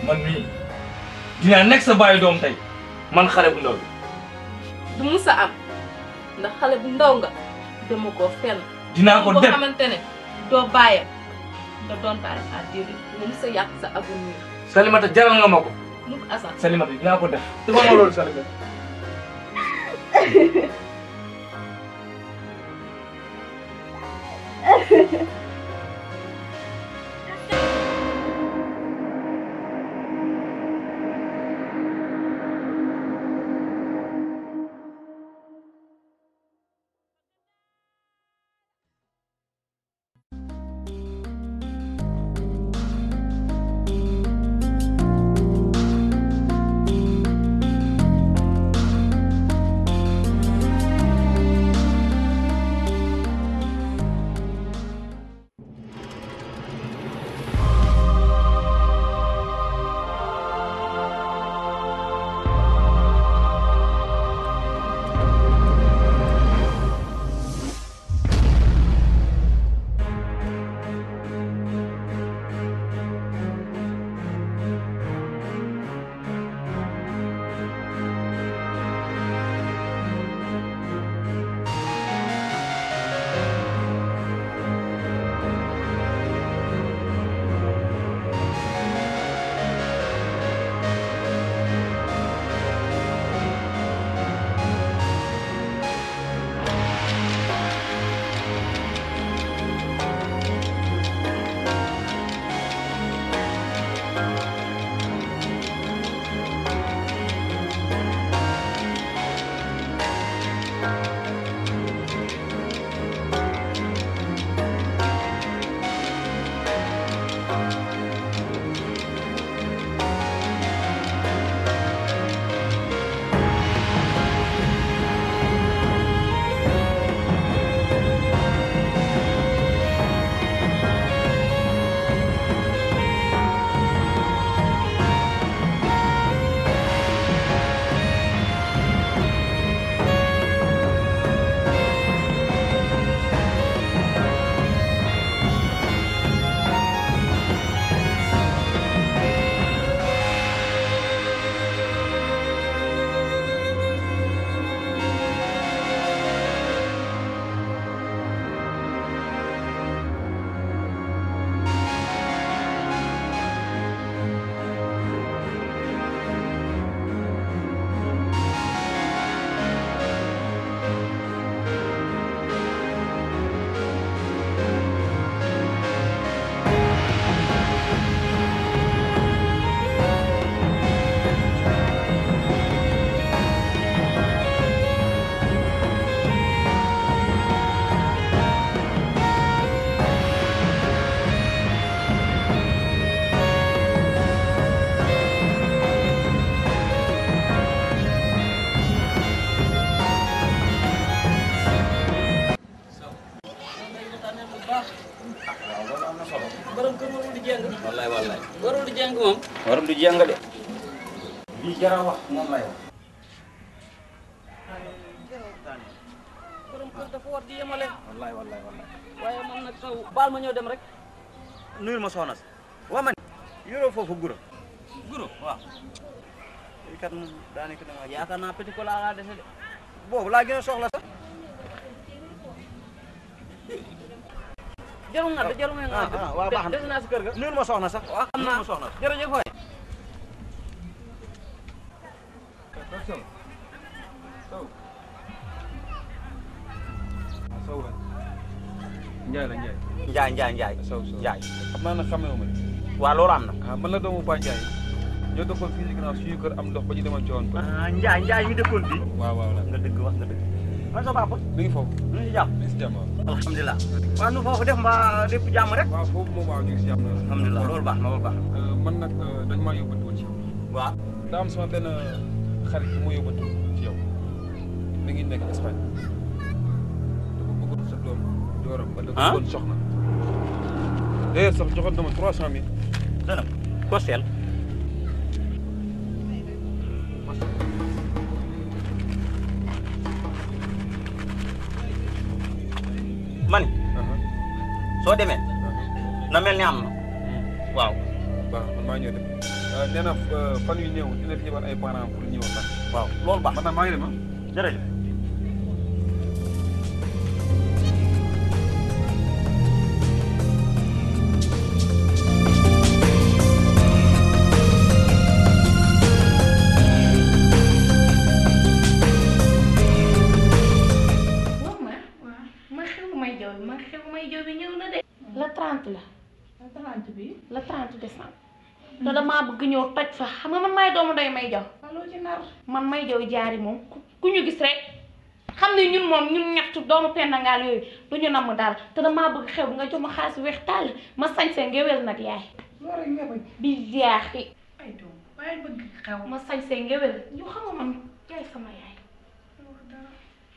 S7: man mii dinaa nekk sa baayu doom tey man xale bu ndaw bi.
S3: du mës a am ndax xale bu ndaw nga dema koo fenn.
S7: dinaa ko def
S3: boo xamante ne doo bàyyam nga doon bàyyi à dire nga mës a yàq sa avenir.
S7: Salimata jaral nga ma ko.
S3: mukk Assane.
S7: Salimata dinaa ko def. te ma loolu Salimata.
S6: warul di jàng moom.
S2: warul di jàng de. lii jara wax moom lay wax.
S6: kër dafa war di yemale.
S2: wallaay wallaay wallaay.
S6: waaye man nag saw baal ma ñëw dem rek.
S2: nuyul ma soxna si. waa man yoroo foofu guro.
S6: guro waaw.
S2: lii kat moom daanaka da ngaa.
S6: yaakaar naa petit cola laa dese de.
S2: boobu laa gën a soxla sax.
S6: jarul nga de jarul nga nga.
S2: waaw baax na
S6: des naa si kër ga.
S2: nuyul ma soxna sax.
S6: waaw xam naa
S2: ma soxna.
S6: jërëjëf waay.
S1: Sow la Njaay la Njaay.
S2: Njaay.
S1: Sow
S2: Njaay.
S1: xam naa nag xamee ma de.
S2: waaw loolu am na.
S1: man la doomu Ba Njaay ñoo dëkkoon fii ci ginnaaw suñu kër am ndox ba ñu demoon ci woon ko.
S2: Njaay mi dëkkoon fii.
S1: waaw
S2: wax nga dëgg. man sa papa.
S1: mi ngi foofu.
S2: ñu ngi si jàmm.
S1: mi ngi si jàmm waaw.
S2: alhamdulilah. waaw nu foofu def mbaa lépp jàmm rek.
S1: waaw foofu moom waaw ñu ngi si jàmm.
S2: alhamdulilah loolu baax na.
S1: man nag dañ maa yóbbante woon ci yow.
S2: waaw.
S1: daa am sama benn xarit bu ma yóbbante ci yow mi ngi nekk Espagne dafa bëggoon sa doom jooram ba dafa bëggoon soxna. d'ailleurs sax joxoon na ma 300 000.
S2: dana ko seel. man soo demee na mel ni am na waaw.
S1: waaw man maa ñëw dem nee na fan yu ñëw dina fi yebal ay parents pour ñëw sax.
S2: waaw loolu baax
S1: man maa ngi dem ah.
S2: jërëjëf.
S3: la 30 la. la 30 bi. la 30 décembre. te damaa bëgg ñëw toj fa xam nga man maay doomu day may jaw. allo ci nar. man may jaw jaari moom ku ñu gis rek xam ne ñun moom ñun ñett doomu pendangaal yooyu du ñu namm daal te damaa bëgg xew nga jox ma xaalis weex tàll ma sañse ngewel nag yaay. loolu rek nga bëgg. bi jaaxi. ay doom waaye bëgg xew. ma sañse ngewel yow xam nga man yaay sama yaay.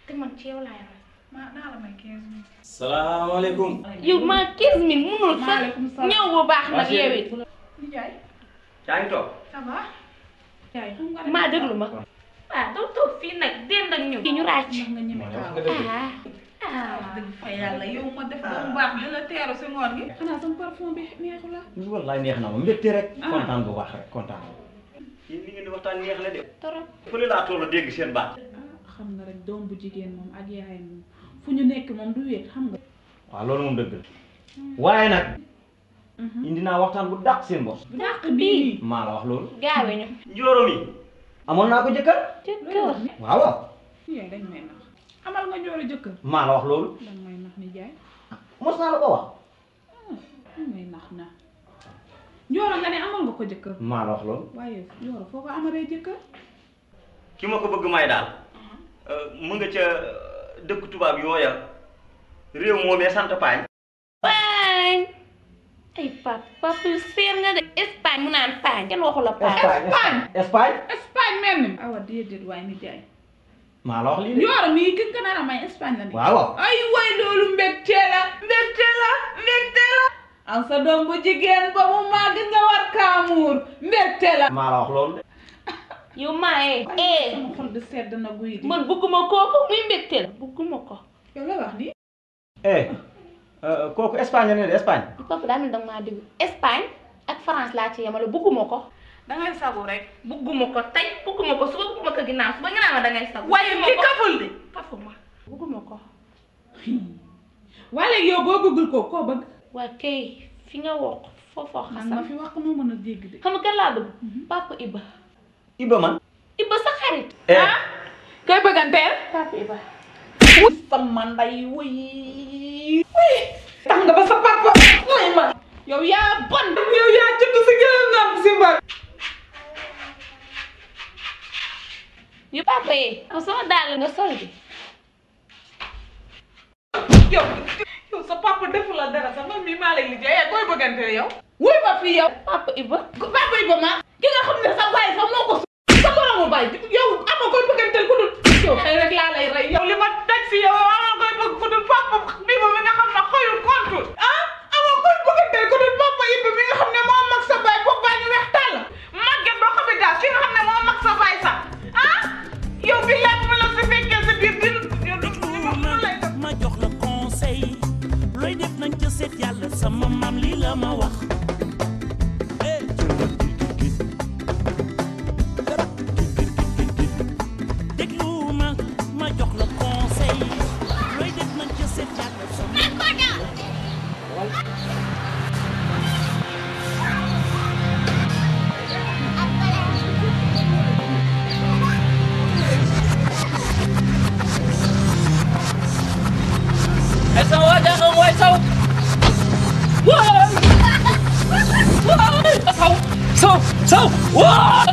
S3: te man ci yow laay rek. naa la may 15 000.
S2: salaamaaleykum.
S3: yow maa 15 000 munul sax ñëw bu baax nag yow it.
S2: yaa ngi toog.
S3: ça va. maa déglu ma. waaw doo toog fii nag dend ak ñu. ñu ràcc.
S8: dëgg fa yàlla yow ma def ba mu baax di la teeru si ngoon gi. xanaa sama parfum bi neexu la.
S2: wallaay neex na ma mbégte rek. kontaan bu baax rek kontaan. yéen li ngeen di waxtaan neex la de.
S3: torop.
S2: fële laa toll dégg seen baat.
S8: xam nga rek doom bu jigéen moom ak yaayam moom fu ñu nekk moom du wéet xam nga.
S2: waaw loolu moom dëgg la. waaye nag. indi naa waxtaan bu dàq seen bopp.
S8: bu dàq bii.
S2: maa la wax loolu.
S3: gaawe ñu.
S2: njóoro mi. amoon naa ko jëkkër.
S3: jëkkër.
S2: waaw waaw.
S8: yaay dañ may nax amal nga njooro jëkkër.
S2: maa la wax loolu.
S8: dañ may nax ni jaay.
S2: mos naa la ko wax.
S8: dañ may nax na njooro nga ne amal nga ko jëkkër.
S2: maa la wax loolu.
S8: waaye njooro foo ko amalee jëkkër.
S2: ki ma ko bëgg may daal. mu nga ca dëkk tubaab yooya réew moomee sant Paañ.
S3: Paañ. ay papa seer nga de. Espagne mu naan Paañ. kenn waxu la Paañ.
S2: Espagne.
S8: Espagne mel ni. awa déedéet waaye ni jaay.
S2: maa la wax lii de.
S8: njooro mii ki nga nar a may Espagne la ne.
S2: waaw waaw.
S8: ay waay loolu mbégte la. am sa doom bu jigéen ba mu màgg nga war kaamuur mbégte la.
S2: maa la wax loolu de.
S3: yow maa
S8: sama xol bi sedd na guy di.
S3: man bëgguma kooku muy mbégte la bëgguma ko.
S8: yow la wax di.
S2: kooku Espagne ne de Espagne.
S3: papa daa mel danga maa déglu Espagne ak France laa ci yemale bëgguma ko.
S8: dangay sagu rek.
S3: bëgguma ko tey bëgguma ko suba bëgguma ko ginnaaw suba nga naa ma dangay sagu.
S8: waaye ki kaful di.
S3: kafuma bëgguma ko.
S8: waa léegi yow boo bëggul ko koo bëgg.
S3: waa kay fi nga wokk foofoo xasam.
S8: ma fi wax ko moo mën a dégg de.
S3: xam nga kan laa bëgg. papa Iba.
S2: Iba man.
S3: Iba sa xarit.
S8: koy bëgganteel.
S3: papa Iba.
S8: sama nday wuy tax nga ba sa papa wuy ma yow yaa bon yow yaa judd si gëlëm nam si mbar
S3: yu papa yi ko sama daal nga sol bi
S8: yow sa papa defu la dara sax man mii maa lay liggéey koy bëgganteel yow wuy ma fii yow
S3: papa Iba.
S8: papa Iba ma ki nga xam ne sa baay sax moo ko sa moromu baay yow ama koy bëgganteel ku dul yow xëy rek laa lay rey yow li ma daj si yow ama koy bëgg ku dul papa Iba mi nga xam ne xoyul kontul ama koy bëgganteel ku dul papa Iba mi nga xam ne moo mag sa baay boobu baa ñu weex tàll màgget boo xam ne daal ki nga xam ne moo mag sa baay sax yow bi laa ma la si fekkee sa biir bi yow
S6: Sao wow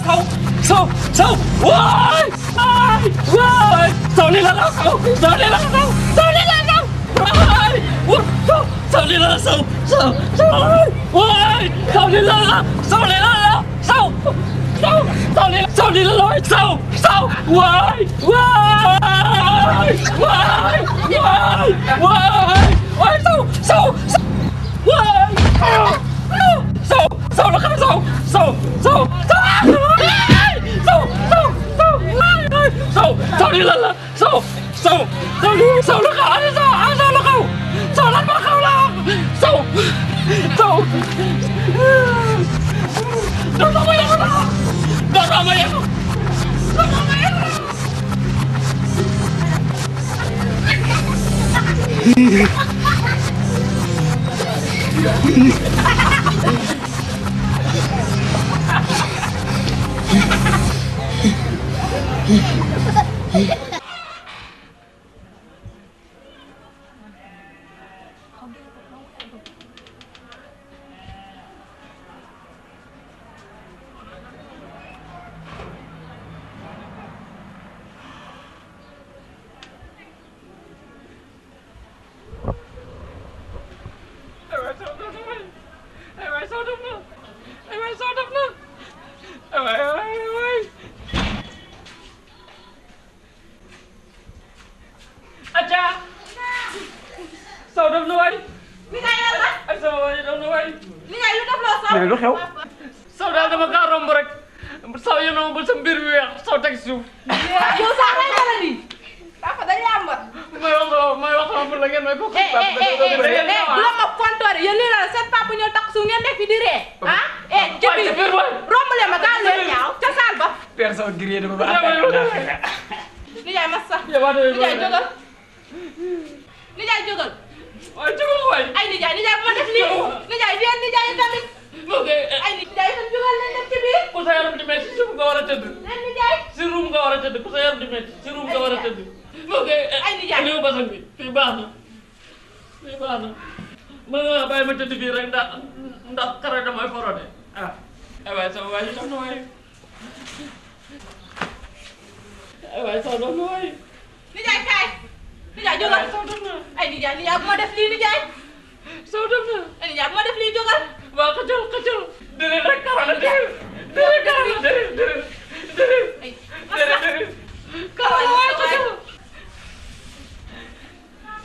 S6: sao wow sao đi là sao đi là sao sao đi là sao
S1: mais lu xew.
S6: Sow daal dama kaa romb rek Sow yéen a ba sa mbir bi weex Sow teg suuf.
S3: yow sax rek la nii. papa dañuy àmbat.
S6: may wax la ngeen may bokk.
S3: bu la ma fontoore yéen lii la seen papa ñëw tax suuf ngeen nekk fi di ree. ah jëmmi romb leen ma gaaw leen ñaaw ca saal ba.
S1: père Sow grillé dama ba
S3: nijaay massa. nijaay jógal. nijaay jógal.
S6: waaye jógal waay.
S3: ay nijaay bu ma def lii. nijaay yéen nijaay tamit. ay nijaay tam jógal leen dem ci biir.
S6: ku sa yaram di métti si ruum nga war a tëdd.
S3: leen nijaay.
S6: si ruum nga war a tëdd ku sa yaram di métti si ruum nga war a tëdd.
S3: ay nijaay
S6: lii basang bi fii baax na mën nga bàyyi ma tëdd fii rek ndax xare damay forode ah ay waay sama waay daf na waay ay waay saw daf na waay
S3: nijaay kaay. nijaay jógal. ay nijaay bu ma def lii nijaay.
S6: saw daf na
S3: ay nijaay bu ma def lii jógal.
S6: waa xëccal déedéet rek karala déedéet karala déedéet karala waay xëccal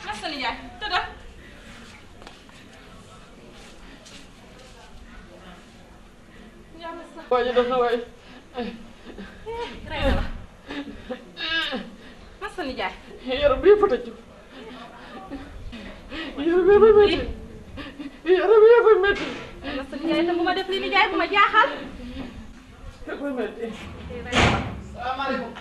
S3: massa nijaay tëddal.
S6: waay ji daf na waay
S3: rey na la. massa nijaay.
S6: yaram bi yëpp a tëj yaram bi yëpp a métti yaram bi yëpp a métti
S3: massa nijaay tam bu ma def lii nijaay bu ma jaaxal.
S6: yëpp a métti.
S7: salaamaaleykum.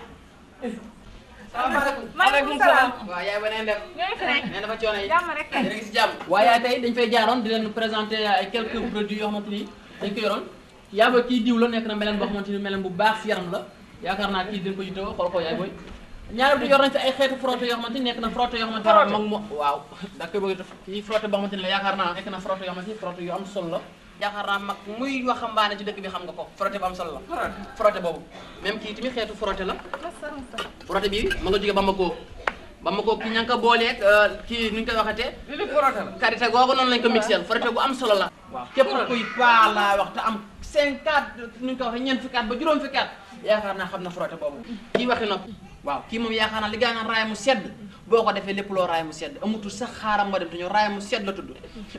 S3: maaleykum salaam.
S7: waaw yaay ba neen def.
S3: ñooy fi rek.
S7: nee na fa coono yi.
S3: jàmm rek kay.
S7: yéen a ngi si jàmm. waaye tey dañ fay jaaroon di leen présenter ay quelques produits yoo xamante ni dañ ko yoroon. yaa ba kii diw la nekk na meleen boo xamante ni meleen bu baax si yaram la yaakaar naa kii dinañ ko yittewoo xool ko yaay booy. ñaareel bi yor nañ fi ay xeetu frotté yoo xamante ni nekk na frotté yoo xamante ni mag mo waaw da koy bëgg a def kii frotté boo xamante ni la yaakaar naa nekk na frotté yoo xamante ni frotté yu am solo la yaakaar naa mag muy waxambaane ci dëkk bi xam nga ko frotté bu am solo la frotté boobu même kii tamit xeetu frotté la frotté bi ma nga jóge Bamako ki ña nga ko booleeg kii nu ñu koy waxatee
S6: li frotté la
S7: karité googu noonu lañ ko mixé frotté bu am solo la waaw képp kuy paa laa wax te am 5 nu ñu ko waxee ñeent fukki at ba juróom fukki at yaakaar naa xam na frotté boobu kii waxi nopp waaw kii moom yaakaar naa li gaa naan raay mu sedd boo ko defee lépp loo raay mu sedd amutul sax xaaram nga dem te ñëw raay mu sedd la tudd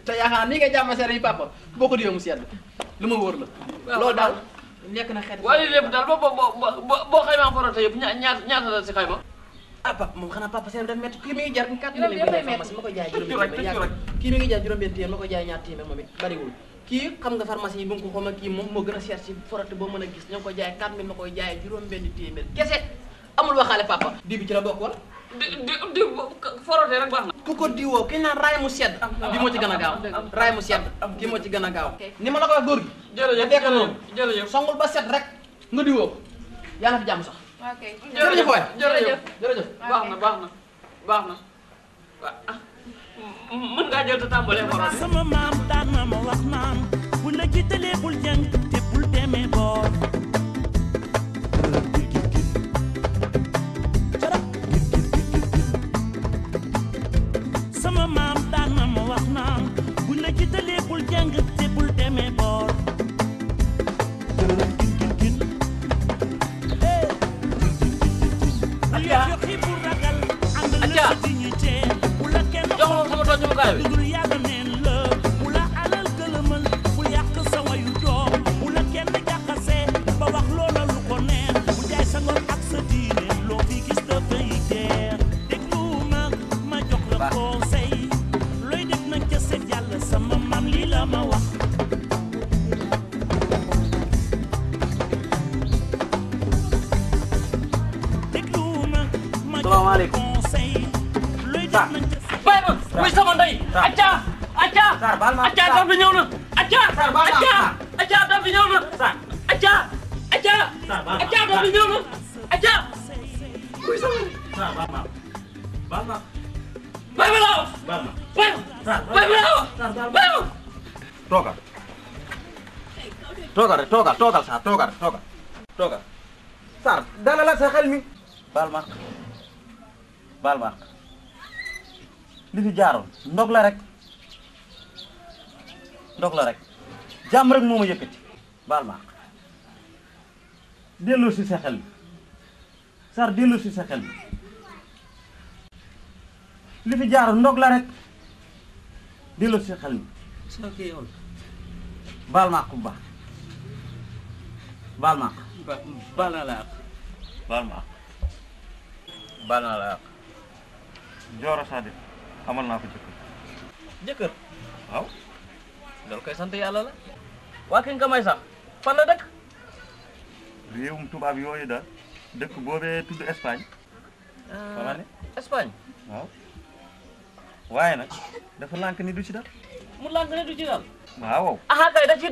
S7: te yaakaar naa nii nga jàmm sedd yi papa boo ko diwee mu sedd lu ma wóor la loolu daal nekk na xeet
S6: waaye lépp daal boo xaymaa frotté yëpp ñaata la si xayma
S7: ah papa moom xanaa papa seen daf métti kii mi ngi jar 4 000 pharmacie ma koy jaay juróom kii mi ngi jar juróom benn téeméer ma koy jaay ñaar téeméer moom it bariwul kii xam nga pharmacie yi bu nga ko xoma kii moom moo gën a cher ci frotté boo mën a gis ñoo ngi koy jaay 4 000 ma koy jaay juróom benn téeméer kese amul waxaale papa diw bi ci la bokk wala
S6: di frotté rek baax na
S7: ku ko diwoo ki naan raay mu sedd bi moo ci gën a gaaw raay mu sedd kii moo ci gën a gaaw ni ma la ko wax góor gi
S6: jërëjëf
S7: songul ba set rek nga diwoo ko yàlla fi jàmm sax
S3: ok
S7: jërëjëf waay
S6: jërëjëf baax na mën ngaa jël te tàmbalee
S9: sama maam daan na ma wax naan bu la jiitalee bul jàng te bul demee boor sama maam daan na ma wax naan buñ la jiitalee bul jàng te bul demee boor
S6: Aja jox ma sama tojumukaay bi
S9: dugul yàlla neen la bu la alal gëlëmal bul yàq sa wayu doom bu la kenn jaxase ba wax loola lu ko neen bu jaay sa ngor ak sa diine loo fi gis dafay jeex déglu ma jox la conseil looy def nag ca seet yàlla sama maam lii la ma wax déglu ma jox la conseil looy def nag ca
S6: bay ma wuy sama ndey acca daf bi ñëw na acca daf bi ñëw na acca daf bi ñëw na acca wuy sama ndey bay ma laaw bay ma laaw
S2: toogal Sarr toogal Sarr dalal sa xel mi baal ma li fi jaaroon ndog la rek jàmm rek moo ma yëkkati baal ma delloo si sa xel mi Sarr delloo si sa xel mi li fi jaaroon ndog la rek delloo si sa xel mi baal ma ku baax baal naa la ak Jooro Sadik amal naa ko
S6: jëkkër
S2: waaw
S6: loolu koy sant yàlla la waa ki nga may sax fan la dëkk
S2: réewum tubaab yooyu da dëkk boobee tudd Espagne fala ne
S6: Espagne
S2: waaw waaye nag dafa lànk ni du ci dal
S6: mu lànk ne du ci dal
S2: waaw
S6: aha kay da ciy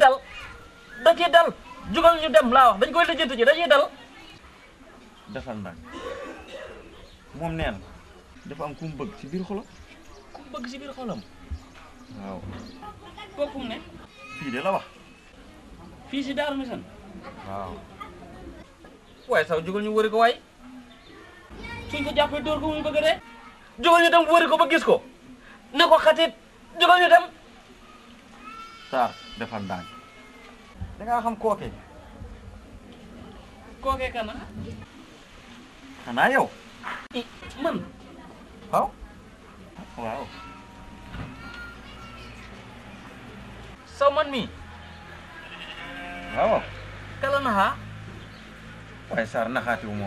S6: dal jugal ñu dem laa wax dañ koy lijjanti ji da ciy dal
S2: defal nag moom nee na dafa am ku mu bëgg ci biir xolam waaw
S6: kooku mu ne
S2: fii de la wax
S6: fii si Daaru Misan
S2: waaw
S6: waaye saw jugal ñu wëri ko waay suñ ko jàppee dóor ko muy bëgg de jugal ñu dem wëri ko ba gis ko ne ko xatit jugal ñu dem
S2: Sarr defal ndànk da ngaa xam kookee
S6: kana
S2: xanaa yow
S6: man
S2: waaw
S6: saw man mi
S2: waaw
S6: kala naxa
S2: waaye Sarr naxaati wu ma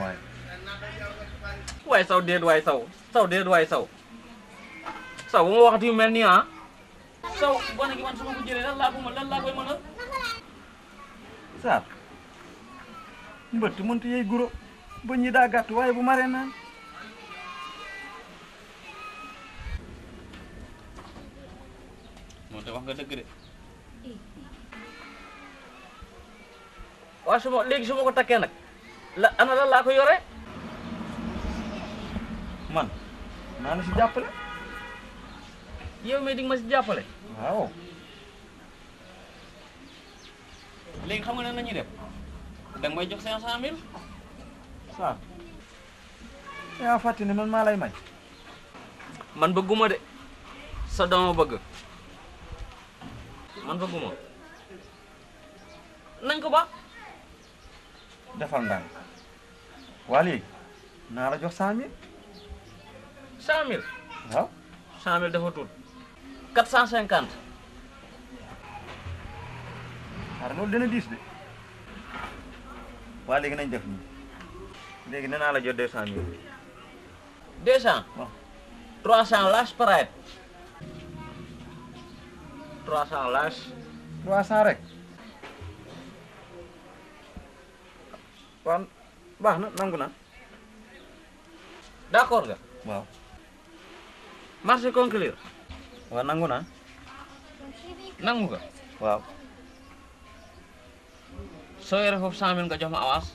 S6: waaye saw déet waay saw bu ma waxati yu mel nii saw gone gi man su ma ko jëlee lan laa koy mën a
S2: Sarr mbëtt mënta yey guro ba ñi daa gàtt waaye bu maree naan
S6: moo te wax nga dëgg de waaw léegi su ma ko takkee nag ana lan laa ko yore
S2: man naa la si jàppale
S6: yow mi di nga ma si jàppale
S2: waaw
S6: léegi xam nga ne nañuy def danga may jox 500 000
S2: Sarr yaa fàtte ne man maa lay may
S6: man bëgguma de sa dama bëgg man bëgguma nañ ko ba
S2: defal ndànk waa léegi naa la jox 100 000
S6: 100 000
S2: waaw
S6: 100 000 dafa tuut 450
S2: Sarr loolu dina diis de waa léegi nañ def nii léegi nee naa la jot 200 000
S6: 200
S2: waaw
S6: 300 lâche pareil 300 lâche
S2: 300 rek waaw baax na nangu na
S6: d'accord nga
S2: waaw
S6: marché conclure
S2: waaw nangu na
S6: nangu nga
S2: waaw
S6: soo yore foofu 100 000 nga jox ma avance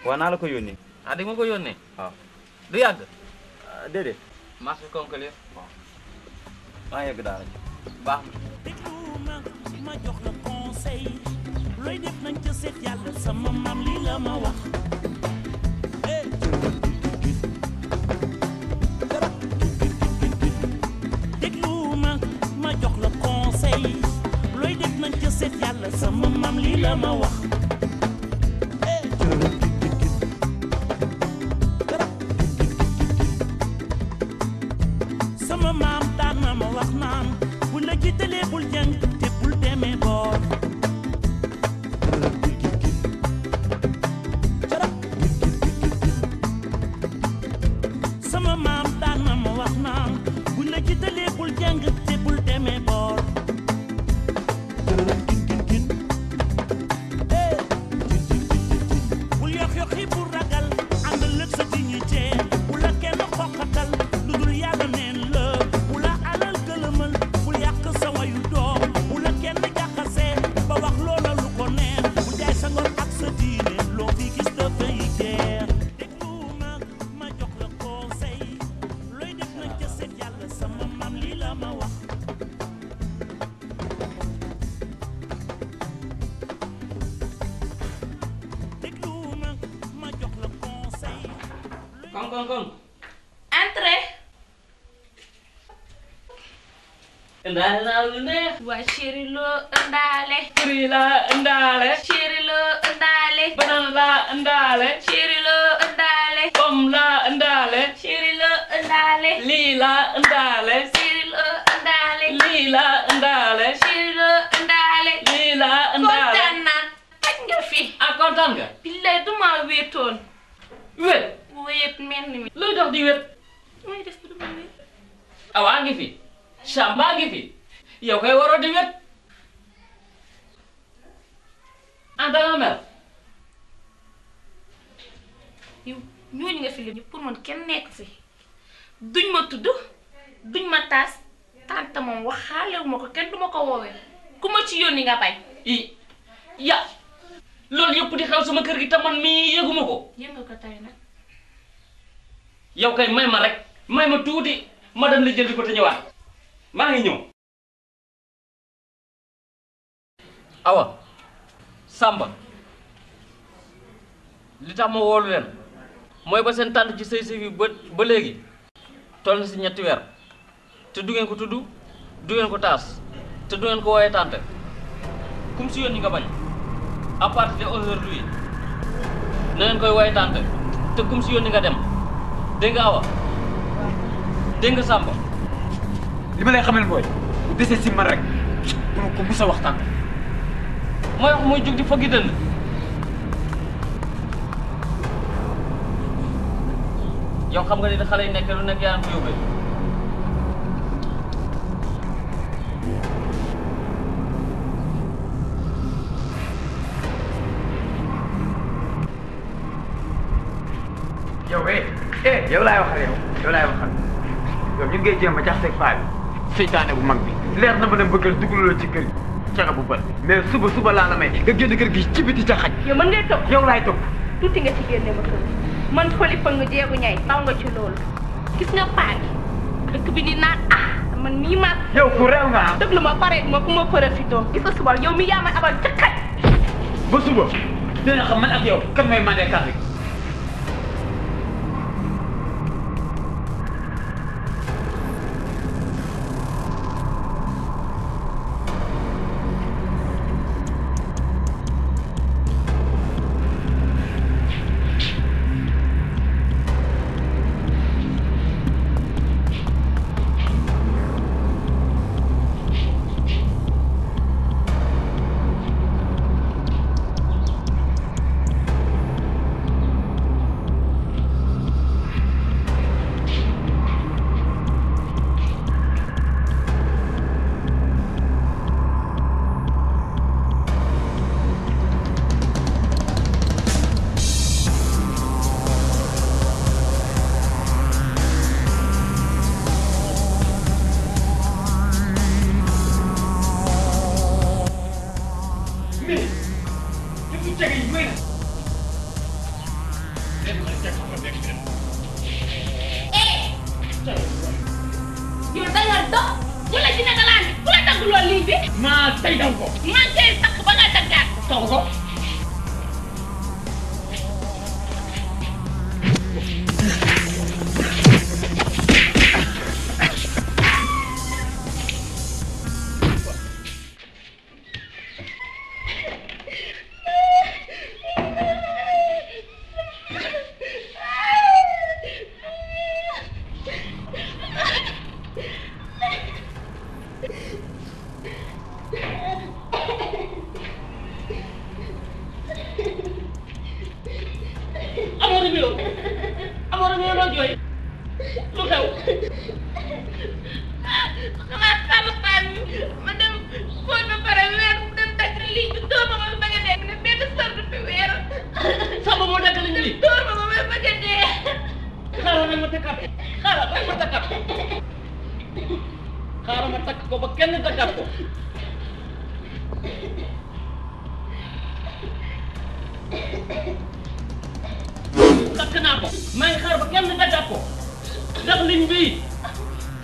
S2: waaw naa la ko yónnee
S6: di nga ma ko yónnee
S2: waaw
S6: du yàgg
S2: déedéet
S6: marché conclure
S2: maa yegg daal
S6: baax na
S9: ma jox la conseil looy def nañ ca seet yàlla sama maam lii la ma wax déglu ma jox la conseil looy def nañ ca seet yàlla sama maam lii la ma wax sama maam daan na ma wax naan bu la jiitalee bul jàng te bul demee boor sama maam daan na ma wax naan bu la jiitalee bul jàng te bul demee boor bul yox yoxi bul ragal ànd lëg sa dignité bu la kenn xoqatal lu dul yàlla neen la bu la alal gëlëmal bul yàq sa wayu doom bu la kenn jaxase ba wax loola lu ko neex bu jaay sa ngor ak sa diine loo fi gis dafay jeex déglu ma jox la conseil looy def nañ ca seet yàlla sama maam lii la ma wax déglu ma jox la conseil
S6: Kong.
S4: Entrez.
S6: Indaale naa lu neex.
S4: waa chéri loo ëndaale.
S6: Fruit laa indaale.
S4: chéri loo ëndaale.
S6: Banana laa indaale.
S4: chéri loo ëndaale.
S6: Pomme laa indaale.
S4: chéri loo ëndaale.
S6: Lii laa indaale.
S4: chéri loo ëndaale.
S6: Lii laa indaale.
S4: chéri loo ëndaale.
S6: Lii laa indaale.
S4: kontaan naa. aj nga fi.
S6: ah kontaan nga.
S4: billaay duma wéetoon.
S6: wét.
S4: wéet mel ni mi.
S6: luy dox di wét.
S4: mooy def duma wéet.
S6: awaa ngi fi. Samba ngi fi. yow kay waroo di wét. ah danga mer.
S4: yow ñooñu nga fi lim pour man kenn nekk fi duñ ma tudd duñ ma taas tante moom waxaalewu ma ko kenn duma ko woowee ku ma ci yónni nga bañ.
S6: ya loolu yëpp di xew sama kër gi te man mii yëguma ko.
S4: yëngal ko tey nag.
S6: yow kay may ma rek may ma tuuti ma dem la jëndi ko te ñëwaat maa ngi ñëw. Awa Samba li tax ma woolu leen mooy ba seen tànt ci sëy sëy bi ba léegi toll na si 3 weer te du ngeen ko tudd du ngeen ko taas te du ngeen ko wooyee tànt kum si yónni nga bañ à partir de aujourd'hui na ngeen koy wooyee tànt te kum si yónni nga dem dégg nga Awa dégg nga Samba.
S1: li ma lay xamal mooy bu desee si man rek bu ma ko mus a waxtaan.
S6: mooy wax mooy jug di fëggi dënd. yow xam nga ni xale yi nekk lu nekk yaa ngi ko yóbbee.
S1: yow yow laay waxal yow laay waxal yow ñu ngay jéem a jaxaseeg paa bi seytaane bu mag bi leer na ma ne bëggal dugaloo ci kër gi caga bu bët mais suba laa la may nga génn kër gi ci biti ca xaj.
S3: yow mën ngay topp
S1: yow laay topp.
S3: tuuti nga ci génne ma kër man foli fa nga jeegu ñay taw nga ci loolu gis nga paa bi dëkk bi di naan man mii ma
S1: yow ku réew nga ah.
S3: dëgg lu ma pare ma ku ma profitoo gis nga suba yow mi yaa may abal ca xaj.
S1: ba suba dina xam man ak yow kan mooy mandé kàddu gi.
S8: cee takk ba nga daggaat toog ko. Amor mi loo jooy lu xew xanaa xaalisaan ma dem fóot ba pare weer dem dagg lii bi dóor ma ba bëgg a dee ne benn sort bi weer sama moo dagg liñ lii dóor ma ba bëgg a dee xaaral rek ma takkat xaaral rek ma takkat xaaral ma takk ko ba kenn daggat ko takk naa ko maa ngi xaar ba kenn daggat ko ndax liñ bii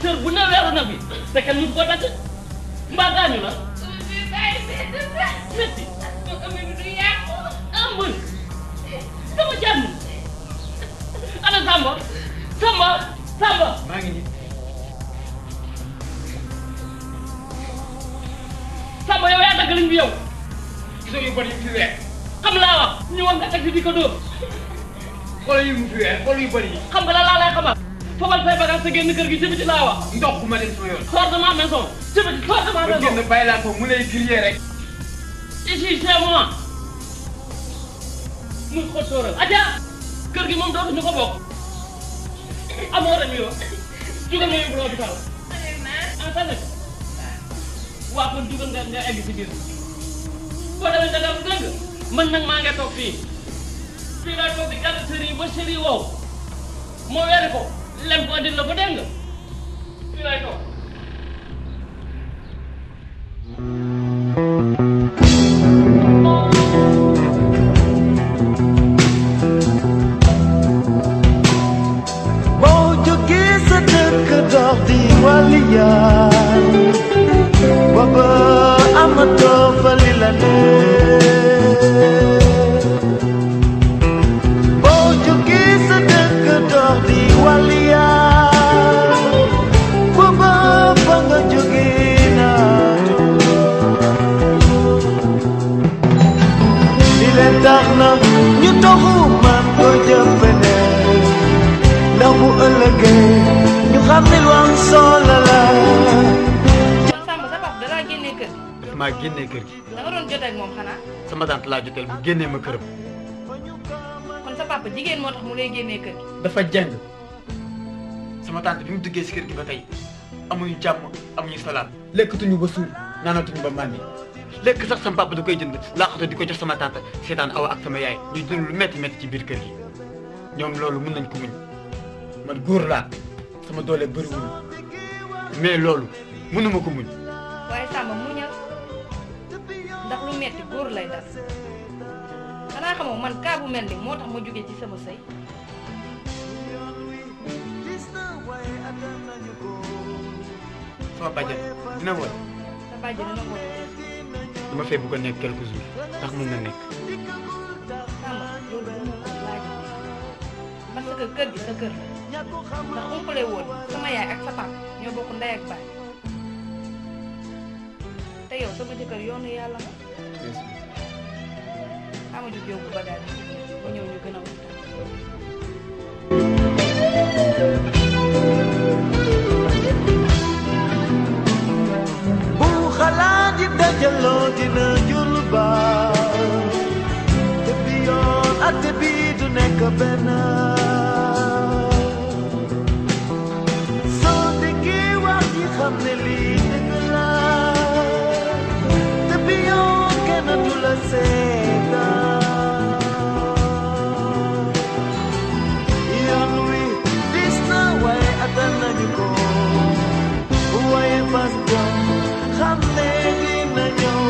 S8: sër bu ne weeru na bi te kenn mu ko dagg mbaa gaañu la metti amul sama jàmm ana Samba Samba
S1: maa ngi nii
S8: Samba yow yaa dagg liñ bi yow
S1: gisoo yu bari yu fi weer
S8: xam laa wax ñu woon nga teg di ko dóor
S1: xoolal yu mu fi weer xoolal yu bari yi
S8: xam nga la laa lay xamal fobal say bagage sa génn kër gi ci biti laa wax
S1: ndox ku ma dem sama yoon
S8: sors de ma maison ci biti sors de ma
S1: ba
S8: maison
S1: génn bàyyi laa ko mu lay griller rek
S8: ici c'est moi muy xottóoral aja kër gi moom dootuñu ko bokk amoo rek yoo jugal nga yóbbu l'hôpital en tane waa kon jugal nga egg ci biir boo demee nga dem dégg man nag maa ngi toog fii laa toog di gàtt sëriñ ba sëriñ wow moo weeri ko lem ko andil la ko dégg nga fii laay toog
S10: boo jógee sa dëkk dox di waliyaan booba amatoo fa li la boo jógee sa dëkk dox di waliyaan booba fa nga jógee naatu li leen tax na ñu toxu man ko jëfandee ndax bu ëllëgee ñu xam ne lu am solo la.
S3: Samba sa papa dalaa génnee kër gi.
S1: daf maa génnee kër gi
S3: da nga doon jotee ak moom xanaa.
S1: sama tante laa joteel bu génnee ma këram
S3: kon sa papa jigéen moo tax mu lay génnee kër gi.
S1: dafa jàng sama tante bi mu duggee si kër gi ba tey amuñu jàmm amuñu salaam lekkatuñu ba suur naanatuñu ba màndi lekk sax sama papa da koy jënd laaxatu di ko jox sama tante seetaan awa ak sama yaay ñuy dund lu metti metti ci biir kër gi ñoom loolu mën nañ ko muñ man góor laa sama doole bëriwul mais loolu mënuma ko muñ
S3: waaye Samba muñal ndax lu metti góor lay dal xanaa xamoo man kaa bu mel ni moo tax ma jógee ci sama sëy
S1: sama bàjjan dina woon
S3: sa bàjj dina ko
S1: dama fee bëgg a nekk quelques jours ndax mën na nekk
S3: Samba loolu bu ma ko laajee parce que kër gi sa kër la ndax umpale woon sama yaay ak sa papa ñoo bokk ndey ak baay te yow sama jëkkër yoonu yàlla nga ama jóg yóbbu ba daal ba ñëw ñu gën a waxtaan
S10: bu xalaat yi dajaloo dina jur baax te bi yoon ak te bi du nekk benn soo déggee wax yi xam ne lii dëgg la te bi yoon kenn du la seetaan yoon wi dis na waaye attan nañu ko waaye fas jom xam ne dina ñëw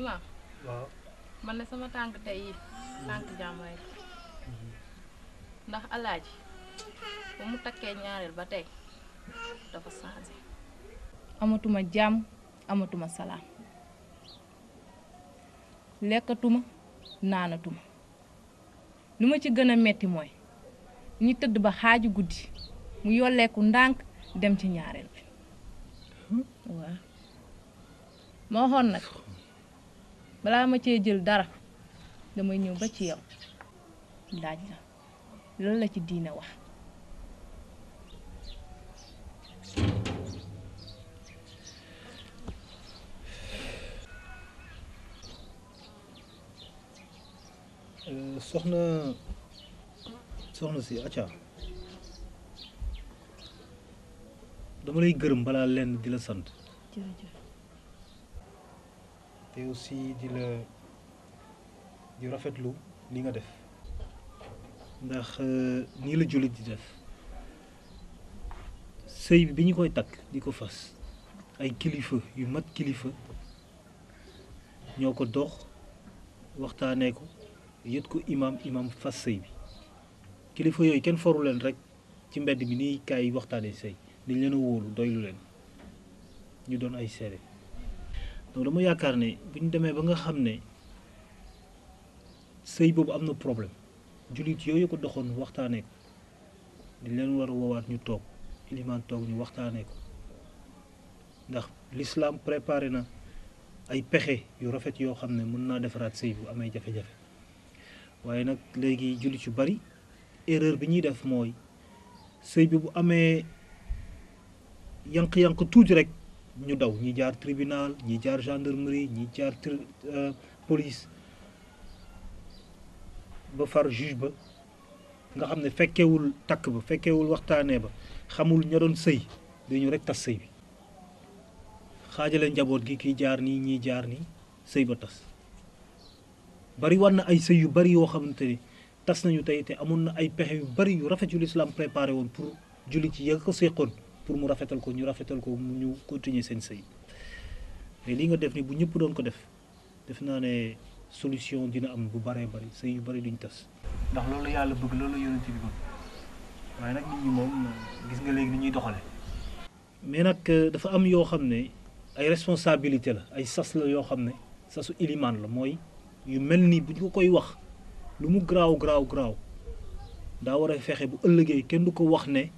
S3: Imam
S11: waaw
S3: man ne sama tànk tey yi tànk jàmm rek ndax alaaji ba mu takkee ñaareel ba tey dafa changé amatuma jàmm amatuma salaam lekkatuma naanatuma lu ma ci gën a metti mooy ñu tëdd ba xaaju guddi mu yolleeku ndànk dem ci ñaareel bi waaw ma waxoon nag balaa ma cee jël dara damay ñëw ba ci yow laaj la loolu la ci diine wax
S11: soxna si acca dama lay gërëm balaa lenn di la sant
S3: jërëjëf
S11: te aussi di rafetlu li nga def ndax nii la jullit di def sëy bi ñu koy takk di ko fas ay kilifa yu mat kilifa ñoo ko dox waxtaanee ko yët ko imam fas sëy bi kilifa yooyu kenn foru leen rek ci mbedd bi nii kaay waxtaanee sëy dañ leen a wóolu doylu leen ñu doon ay seede donc dama yaakaar ne bu ñu demee ba nga xam ne sëy boobu am na problème jullit yooyu ko doxoon waxtaanee ko dañ leen war a woowaat ñu toog ilimaan toog ñu waxtaanee ko ndax l'islam préparé na ay pexe yu rafet yoo xam ne mën naa defaraat sëy bu amee jafe-jafe waaye nag léegi jullit yu bari erreur bi ñuy def mooy sëy bi bu amee yanq-yanq tuuti rek ñu daw ñi jaar tribunal ñi jaar gendarmerie ñi jaar police ba far juge ba nga xam ne fekkewul takk ba fekkewul waxtaanee ba xamul ña doon sëy dañu rek tas sëy bi xaajale njaboot gi kiy jaar nii ñii jaar nii sëy ba tas bari war na ay sëy yu bari yoo xamante ni tas nañu tey te amoon na ay pexe yu bari yu rafet yu lislaam préparé woon pour jullit ci yëg ko séqoon pour mu rafetal ko ñu rafetal ko mu ñu continuer seen sëy mais li nga def ni bu ñëpp doon ko def naa ne solution dina am bu baree bari sëy yu bari duñ tas ndax loolu yàlla bëgg loolu yonent bi bëgg waaye nag nit ñi moom gis nga léegi ni ñuy doxale mais nag dafa am yoo xam ne ay responsabilité la ay sas la yoo xam ne sasu ilimaan la mooy yu mel ni bu ñu ko koy wax lu mu garaaw daa war a fexe bu ëllëgee kenn du ko wax ne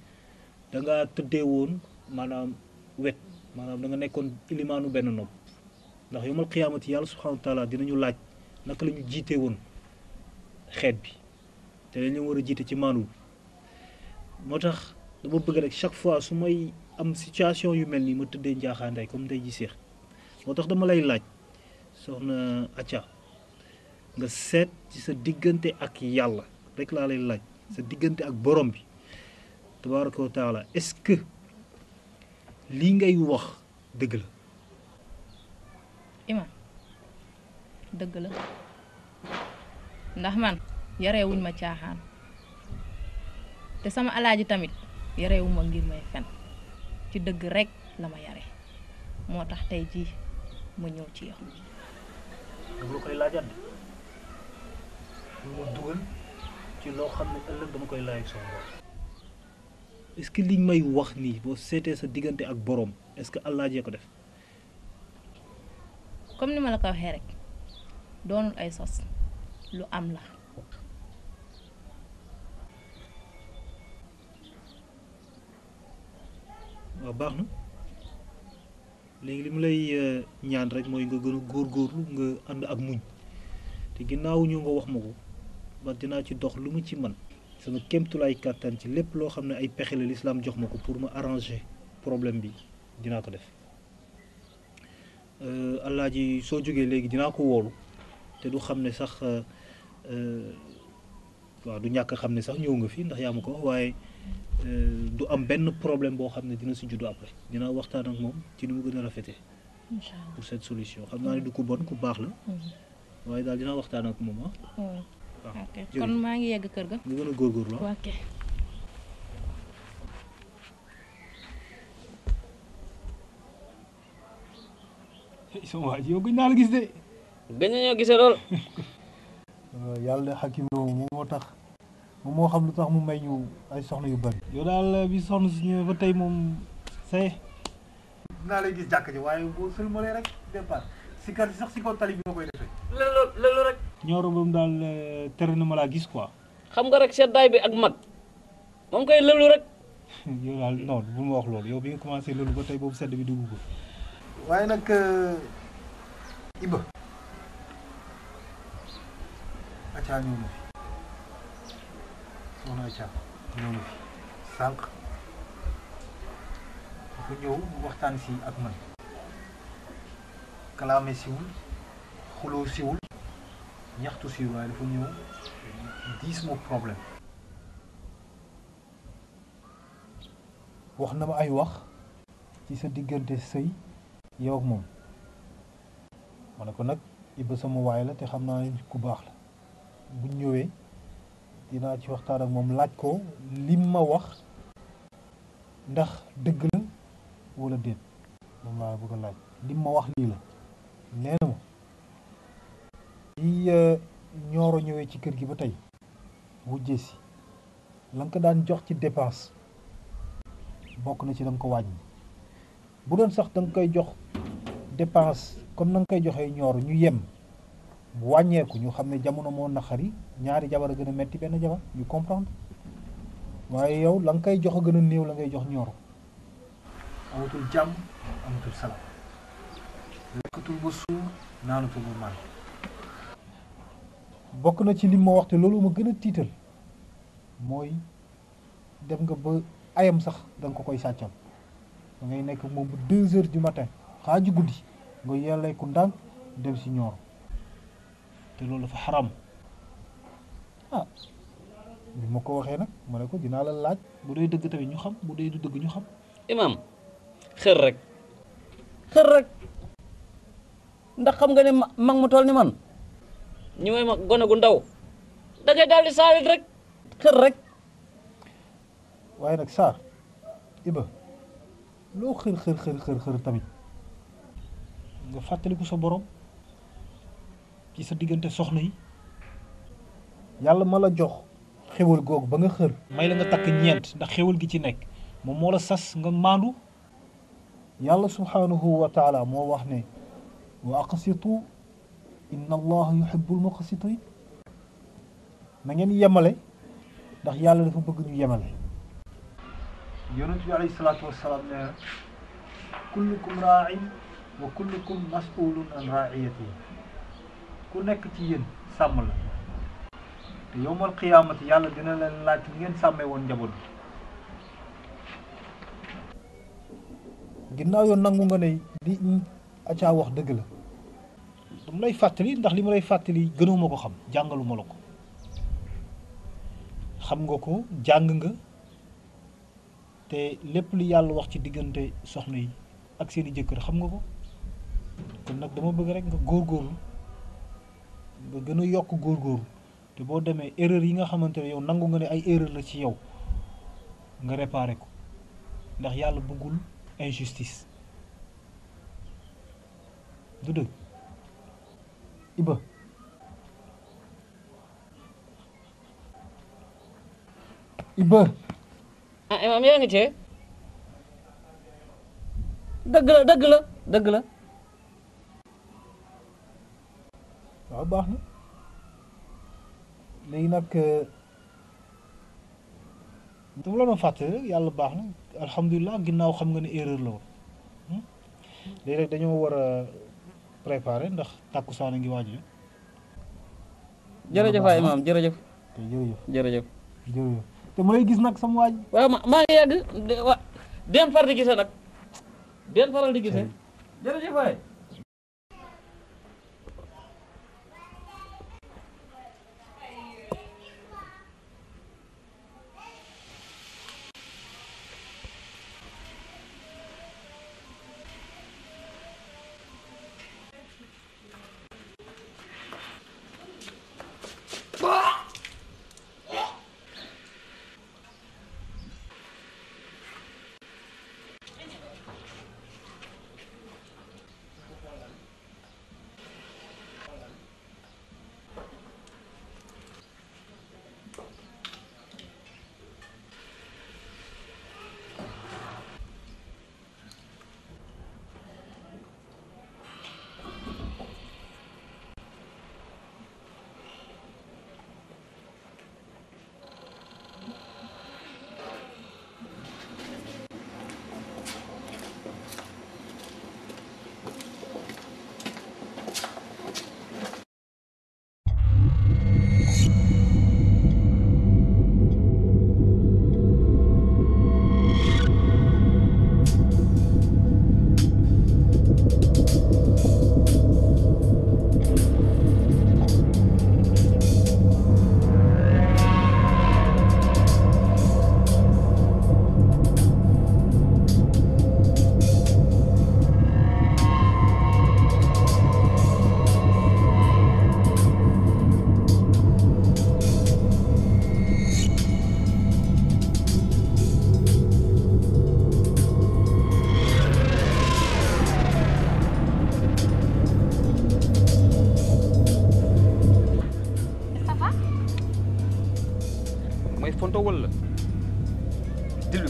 S11: da nga tëddee woon maanaam wet maanaam da nga nekkoon ilimaanu benn nopp ndax yomal xiyaamati yàlla subhanahu wa taala dinañu laaj naka la ñu jiitee woon xeet bi te dañ leen war a jiite ci maanul moo tax dama bëgg rek chaque fois su may am situation yu mel nii ma tëddee njaaxaanday comme ndey ji seex moo tax dama lay laaj soxna Acha nga seet ci sa diggante ak yàlla rek laa lay laaj sa diggante ak borom bi tabaraka wa taala est-ce que lii ngay wax dëgg la
S3: imam dëgg la ndax man yarewuñ ma caaxaan te sama alaaji tamit yarewuma ngir may fen ci dëgg rek la ma yare moo tax tey jii ma ñëw ci yow
S11: dama la koy laajaat lu ma dugal ci loo xam ne ëllëg dama koy laaj sama bopp est-ce que liñ may wax nii boo seetee sa diggante ak borom est-ce que Allah jee ko def
S3: comme ni ma la ko waxee rek doonul ay sos lu am la
S11: waaw baax na léegi li mu lay ñaan rek mooy nga gën a góorgóorlu nga ànd ak muñ te ginnaaw ñu nga wax ma ko ba dinaa ci dox lu mu ci man sama kéemtulaay kàttan ci lépp loo xam ne ay pexe la lislaam jox ma ko pour ma arranger problème bi dinaa ko def Alaaji soo jógee léegi dinaa ko woolu te du xam ne sax waaw du ñàkk xam ne sax ñëw nga fi ndax yaa ma ko wax waaye du am benn problème boo xam ne dina si juddu après dinaa waxtaan ak moom ci ni mu gën a rafetee
S3: inchallah
S11: pour cette solution xam naa ne du ku bon ku baax la waaye daal dinaa waxtaan ak moom ah
S3: waaw ok kon maa ngi yegg kër ga
S11: nga gën a góorgóorlu
S3: ok
S1: sama waa ji yow gëj naa la gis de
S6: gën ñoo gisee lool.
S11: yàlla xakim moom moo tax moom moo xam lu tax mu may ñu ay soxna yu bari. yow daal bi soxna si ñëwee ba tey moom say dinaa lay gis jàkk ji waaye boo sëlmalee rek départ si kar sax si kaw tali bi nga koy defee.
S6: loolu rek.
S11: ñooro moom daal tere na ma laa gis quoi.
S6: xam nga rek seddaay bi ak mag moom koy lëlu rek.
S11: yow daal non bu ma wax loolu yow bi nga commencé loolu ba tey boobu sedd bi dugg ko. waaye nag Iba. Aca ñëw na fi soxna Aca ñëw na fi sànq dafa ñëw waxtaan si ak man kalaame siwul xuloo siwul ñaxtu siwul waaye dafa ñëw diis mo problème wax na ma ay wax ci sa diggante sëy yow ak moom ma ne ko nag Iba sama waay la te xam naa ne ku baax la bu ñëwee dinaa ci waxtaan ak moom laaj ko lim ma wax ndax dëgg la wala déet moom laa bëgg a laaj lim ma wax lii la nee na ma yi ñooro ñëwee ci kër gi ba tey wujjee si la nga ko daan jox ci dépense bokk na ci da nga ko wàññi bu doon sax da nga koy jox dépense comme na nga koy joxee ñooro ñu yem bu wàññeeku ñu xam ne jamono moo naqari ñaari jabar a gën a metti benn jabar ñu comprendre waaye yow la nga koy jox a gën a néew la ngay jox ñooro amatul jàmm amatul salaam lekkatul ba suur naanatul ba maan bokk na ci li ma wax te loolu ma gën a tiital mooy dem nga ba ayam sax da nga ko koy sàccal da ngay nekk moom bu 2 heures du matin xaaju guddi nga yellee ku ndànk dem si ñooro te loolu dafa xaram ah bi ma ko waxee nag ma ne ko dinaa la laaj bu dee dëgg tamit ñu xam bu dee du dëgg ñu xam.
S6: Imaam xër rek ndax xam nga ne mag mu toll ni man ñu may ma gone gu ndaw da ngay daal di saalit rek xër rek.
S11: waaye nag Sarr Iba loo xër tamit nga fàttaliku sa borom ci sa diggante soxna yi yàlla ma la jox xéwal googu ba nga xër may la nga takk ñeent ndax xéwal gi ci nekk moom moo la sas nga maandu yàlla subhanahu wa taala moo wax ne wa aqsitu inna allaha yuhibbul muqsitin na ngeen yemale ndax yàlla dafa bëgg ñu yemale yonent bi alayhi salaatu wassalaam ne kullukum raa'in wa kullukum mas'ulun an ra'iyatihi ku nekk ci yéen sàmm la te yowmal qiyaamati yàlla dina leen laaj li ngeen sàmmee woon njaboot bi ginnaaw yoon nangu nga ne li Aca wax dëgg la dama lay fàttali ndax li ma lay fàttali gënuma ko xam jàngaluma la ko xam nga ko jàng nga te lépp li yàlla wax ci diggante soxna yi ak seeni jëkkër xam nga ko kon nag dama bëgg rek nga góorgóorlu nga gën a yokk góorgóorlu te boo demee erreur yi nga xamante ne yow nangu nga ne ay erreur la ci yow nga réparé ko ndax yàlla bëggul injustice du dëgg Iba
S6: ah Imaam yaa ngi cee dëgg la
S11: waaw baax na léegi nag dama la doon fàttali rek yàlla baax na alhamdulilah ginnaaw xam nga ne erreur la woon léegi rek dañoo war a préparer ndax tàkkusaan a ngi waaj a
S6: jërëjëf waay Imaam jërëjëf
S11: te jërëjëf te ma lay gis nag sama waaj
S6: waaw maa ngi yàgg den faral di gisee nag den faral di gisee jërëjëf waay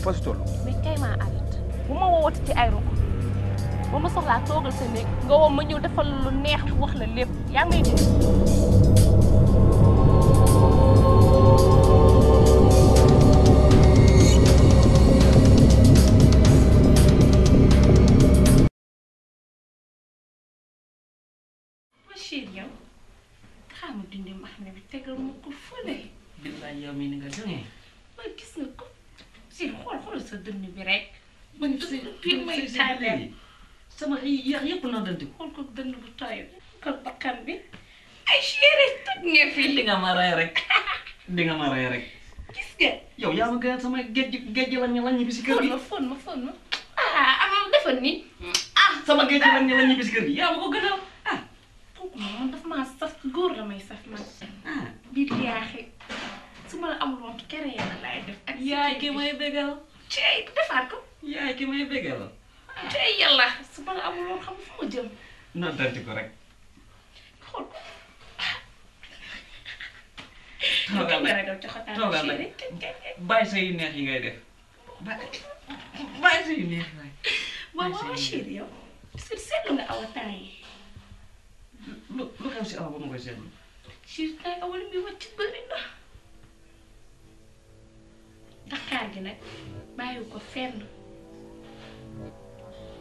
S1: foo si toll.
S12: mais kay maa arrête bu ma woowati ci ay ruq ba ma soxlaa toogal sa néeg nga woo ma ñëw defal lu neex wax la lépp yaa ngi may dégg.
S3: chéri yow xaaral ma dindi mbax ne bi tegal ma ko fële.
S6: billaay yow mii ni nga joŋee.
S3: man gis nga ko si xool sa dënn bi rek. man si fii may tànnee
S6: sama yax yëpp na dënd.
S3: xool ko dënn bu tooy ko bakkan bi. ay chéri tëj nga fi.
S6: di nga ma rey rek di nga ma rey rek.
S3: gis nga.
S6: yow yaa ma gën sama géej lañ bi si kër gi.
S3: fon ma ah am defal ni
S6: sama géej lañ bi si kër gi yaa ma ko gënal.
S3: man daf maa saf góor la may saf man. biir yaaxi su ma la amul woon kere yàlla laay def. ak
S6: yaay ki may bégal.
S3: cey defaat ko.
S6: yaay ki may bégal.
S3: cey yàlla su ma la amul woon xam fu ma jëm.
S6: na dalti ko rek.
S3: xool ko.
S6: toogal nag bàyyi sa yu neex yi ngay def. bàyyi sa yu neex yi waay.
S3: waaw chéri yow. seetlu nga awa temps yi.
S6: lu xew si awa ba ma koy seetlu.
S3: chéri temps yi awal mi wàcc bëri na. Dakar gi nag bàyyiwu ko fenn.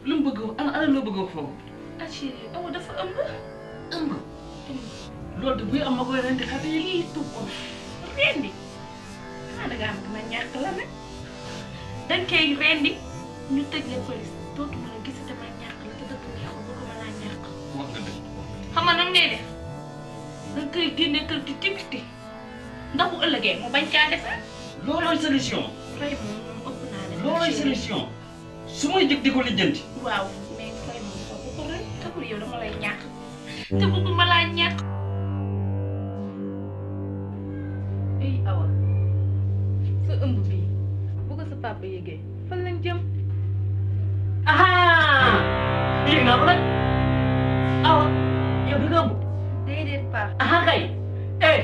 S6: lu mu bëgg ana loo bëgg wax foofu.
S3: ah chéri awa dafa ëmb.
S6: ëmb. loolu de buy am ma koy rendi xale yi.
S3: lii tuub ko rendi. ah da ngaa am dama ñàkk la nag. dañ koy rendi ñu tëj la police dootuma la gis dama ñàkk la te dëgg neexul bëgguma laa ñàkk.
S6: wax nga dëgg.
S3: xam nga nan ngay def dañ koy génne kër gi timiti ndax bu ëllëgee mu bañ kaa defar.
S6: loolooy solution.
S3: fay moom ëpp naa def.
S6: loolooy solution. su may jëg di ko lijjanti.
S3: waaw mais fay moom foofu ko rek taxul yow dama lay ñàkk te bëgguma laa ñàkk.
S12: ay awa sa ëmb bi bu ko sa papa yëgee fan lañ jëm.
S6: yëg naa ko nag awa yow di nga ëmb.
S12: déedéet pa.
S6: kay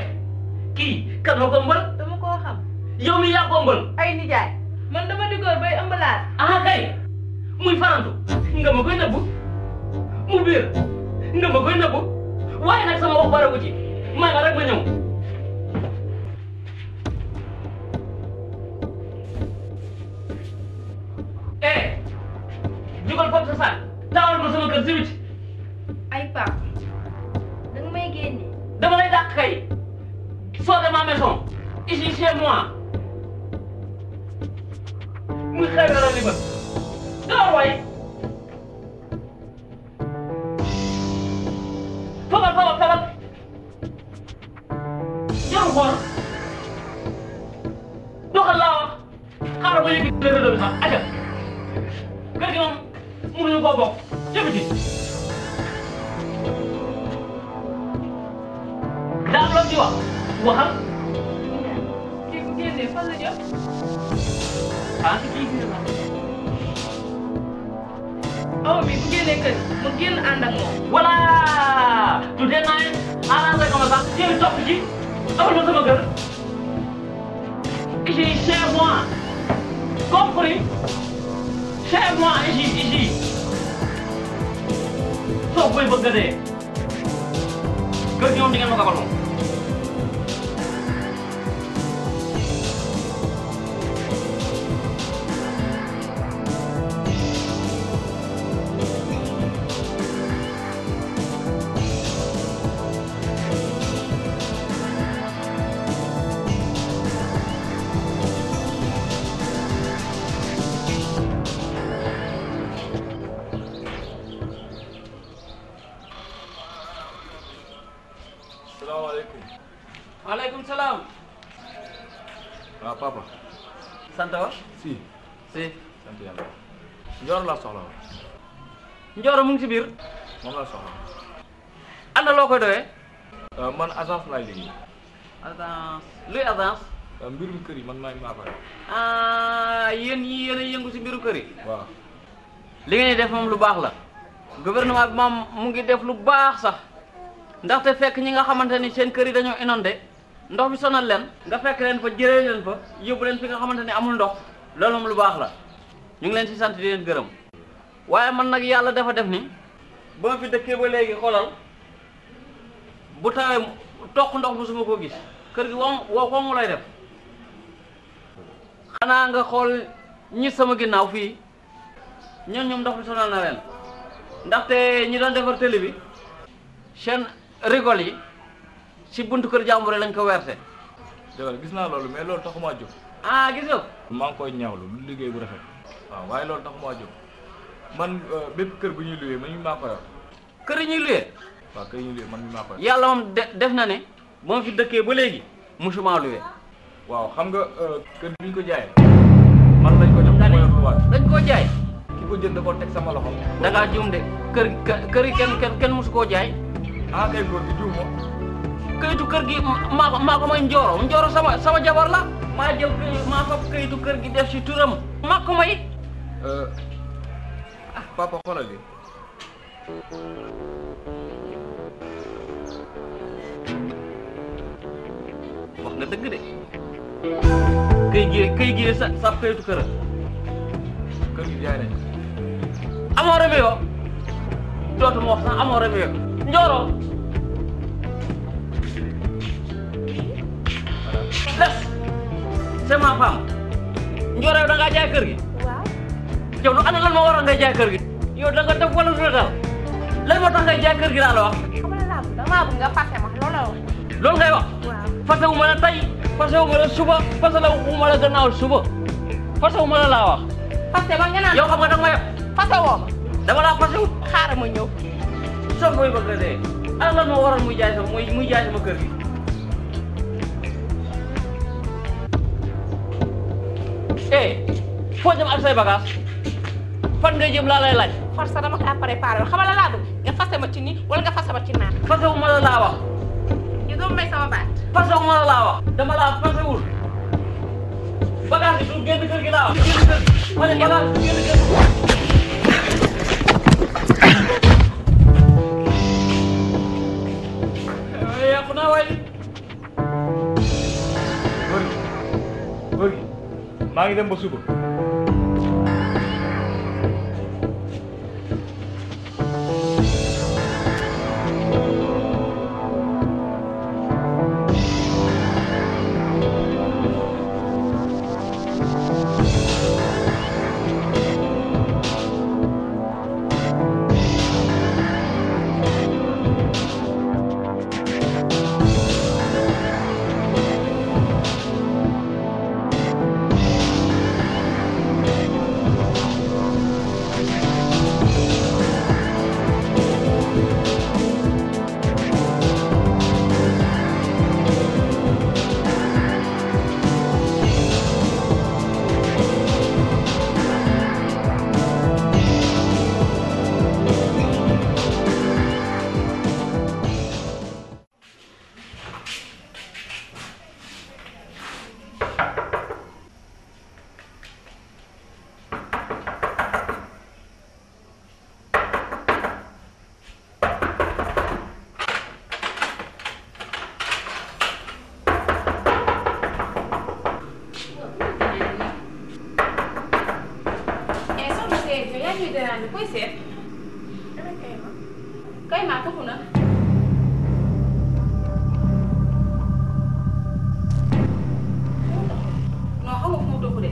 S6: kii kan moo ko ëmbal.
S12: dama koo xam.
S6: yow mi yaa ko ëmbal.
S12: ay nijaay man dama di góor bay ëmbalaat.
S6: kay muy farantu nga ma koy nëbbu mu biir nga ma koy nëbbu waaye nag sama wax baragu ci may ma rek ma ñëw. jugal foofu sa saak taawal ma sama kër si witi.
S12: ay pap danga may génne.
S6: dama lay dàq kay sors de ma maison ici chez moi muy xew la li bët dama waay fabal jarul xool doxal laa wax xaaral ma yëg le réseau bi sax aja kër gi moom mënuñu koo bokk jëfiti daa loolu di wax waxal.
S12: kii bu génnee fan la jëm.
S6: kii bi la.
S12: awa bi bu génnee kër mu génn ànd ak moom.
S6: voilà tout est naaj arrangé comme ça yow topp ci awal ma sama kër. ici chez moi compris chez moi ici soo koy bëgg a dee kër gi moom di ngeen ma ko abal moom. waaleykum salaam.
S1: waaw papa.
S6: sant wa.
S1: si. sant yàlla. Ndioro laa soxla woon.
S6: Ndioro mu ngi si biir.
S1: moom laa soxla.
S6: ana loo koy doyee.
S1: man agence laay liggéey.
S6: agence luy agence.
S1: mbirum kër yi man maa koy.
S6: yéen ñii yéen a yëngu si mbiru kër yi.
S1: waaw.
S6: li ngeen di def moom lu baax la. gouvernement bi moom mu ngi def lu baax sax. ndaxte fekk ñi nga xamante ni seen kër yi dañoo inondé ndox bi sonal leen nga fekk leen fa jëlee leen fa yóbbu leen fi nga xamante ni amul ndox loolu moom lu baax la ñu ngi leen si sant di leen gërëm waaye man nag yàlla dafa def ni ba ma fi dëkkee ba léegi xoolal bu tawee toq ndox musuma koo gis kër gi woo mu lay def xanaa nga xool ñi sama ginnaaw fii ñoom ndox bi sonal na leen ndaxte ñi doon defar télé bi seen rigole yi si buntu kër jàmbur lañ ko werte.
S7: dëgg gis naa loolu mais loolu taxumaa jóg.
S6: ah gis nga.
S7: maa ngi koy ñaawlu lu liggéey bu rafet. waaw waaye loolu taxumaa jóg man bépp kër bu ñuy luwee man mi maa ko yor.
S6: kër yi ñuy luwee.
S7: waaw kër yi ñuy luwee man mi maa ko yor.
S6: yàlla moom def na ne ba ma fi dëkkee ba léegi musuma luwee.
S7: waaw xam nga kër bi ñu ko jaayee. man lañ ko jox ma yor lu waat.
S6: dañ koo jaay.
S7: ki ko jënd koo teg sama loxo.
S6: da ngaa juum de kër yi kenn musu koo jaay.
S7: ah kay góor gi juum moom.
S6: këyitu kër gi maa ko may njooro sama jabar la maa jël maa fab këyitu kër gi def si turam maa ko may.
S7: papa xoolal li
S6: wax nga dëgg de këy gi sa këyitu kër
S7: gi jaay nañ
S6: amoo reme yoo dootuma wax sax amoo reme yoo njooro des c'est ma femme njooro yow da ngaa jaay kër gi
S12: waaw
S6: yow lu ana lan moo waral ngay jaay kër gi yow da nga def wala lu la dal lan moo tax ngay jaay kër gi laa la wax
S12: xam nga laa damaa bëgg nga fàtte ma loolu la wax
S6: loolu ngay wax
S12: waaw
S6: fase wu ma la tey fase wu ma la suba fase wu ma la gannaaw suba fase wu ma la laa wax
S12: fase ba nga naan
S6: yow xam nga da nga may
S12: fase woo ma
S6: dama laa fase wu
S12: xaaral ma ñëw
S6: soo koy bëgg a dee ana lan moo waral muy jaay sama kër gi foo jëm ak say bagage fan ngay jëm laa lay laaj
S12: force dama kaa préparé xam nga la laa bëgg nga fase ma ci nii wala nga fase ma ci naan
S6: fase wu ma la laa wax
S12: yu doon may sama baat
S6: fase wu ma la laa wax dama laa fase wul bagage yi du génn kër gi laa wax génn kër gi ma ne bagage du génn kër gi yàqu naa waay
S7: góor gi maa ngi dem ba suba.
S12: koy seet kay maa taxu na non xamu fu mu toxu de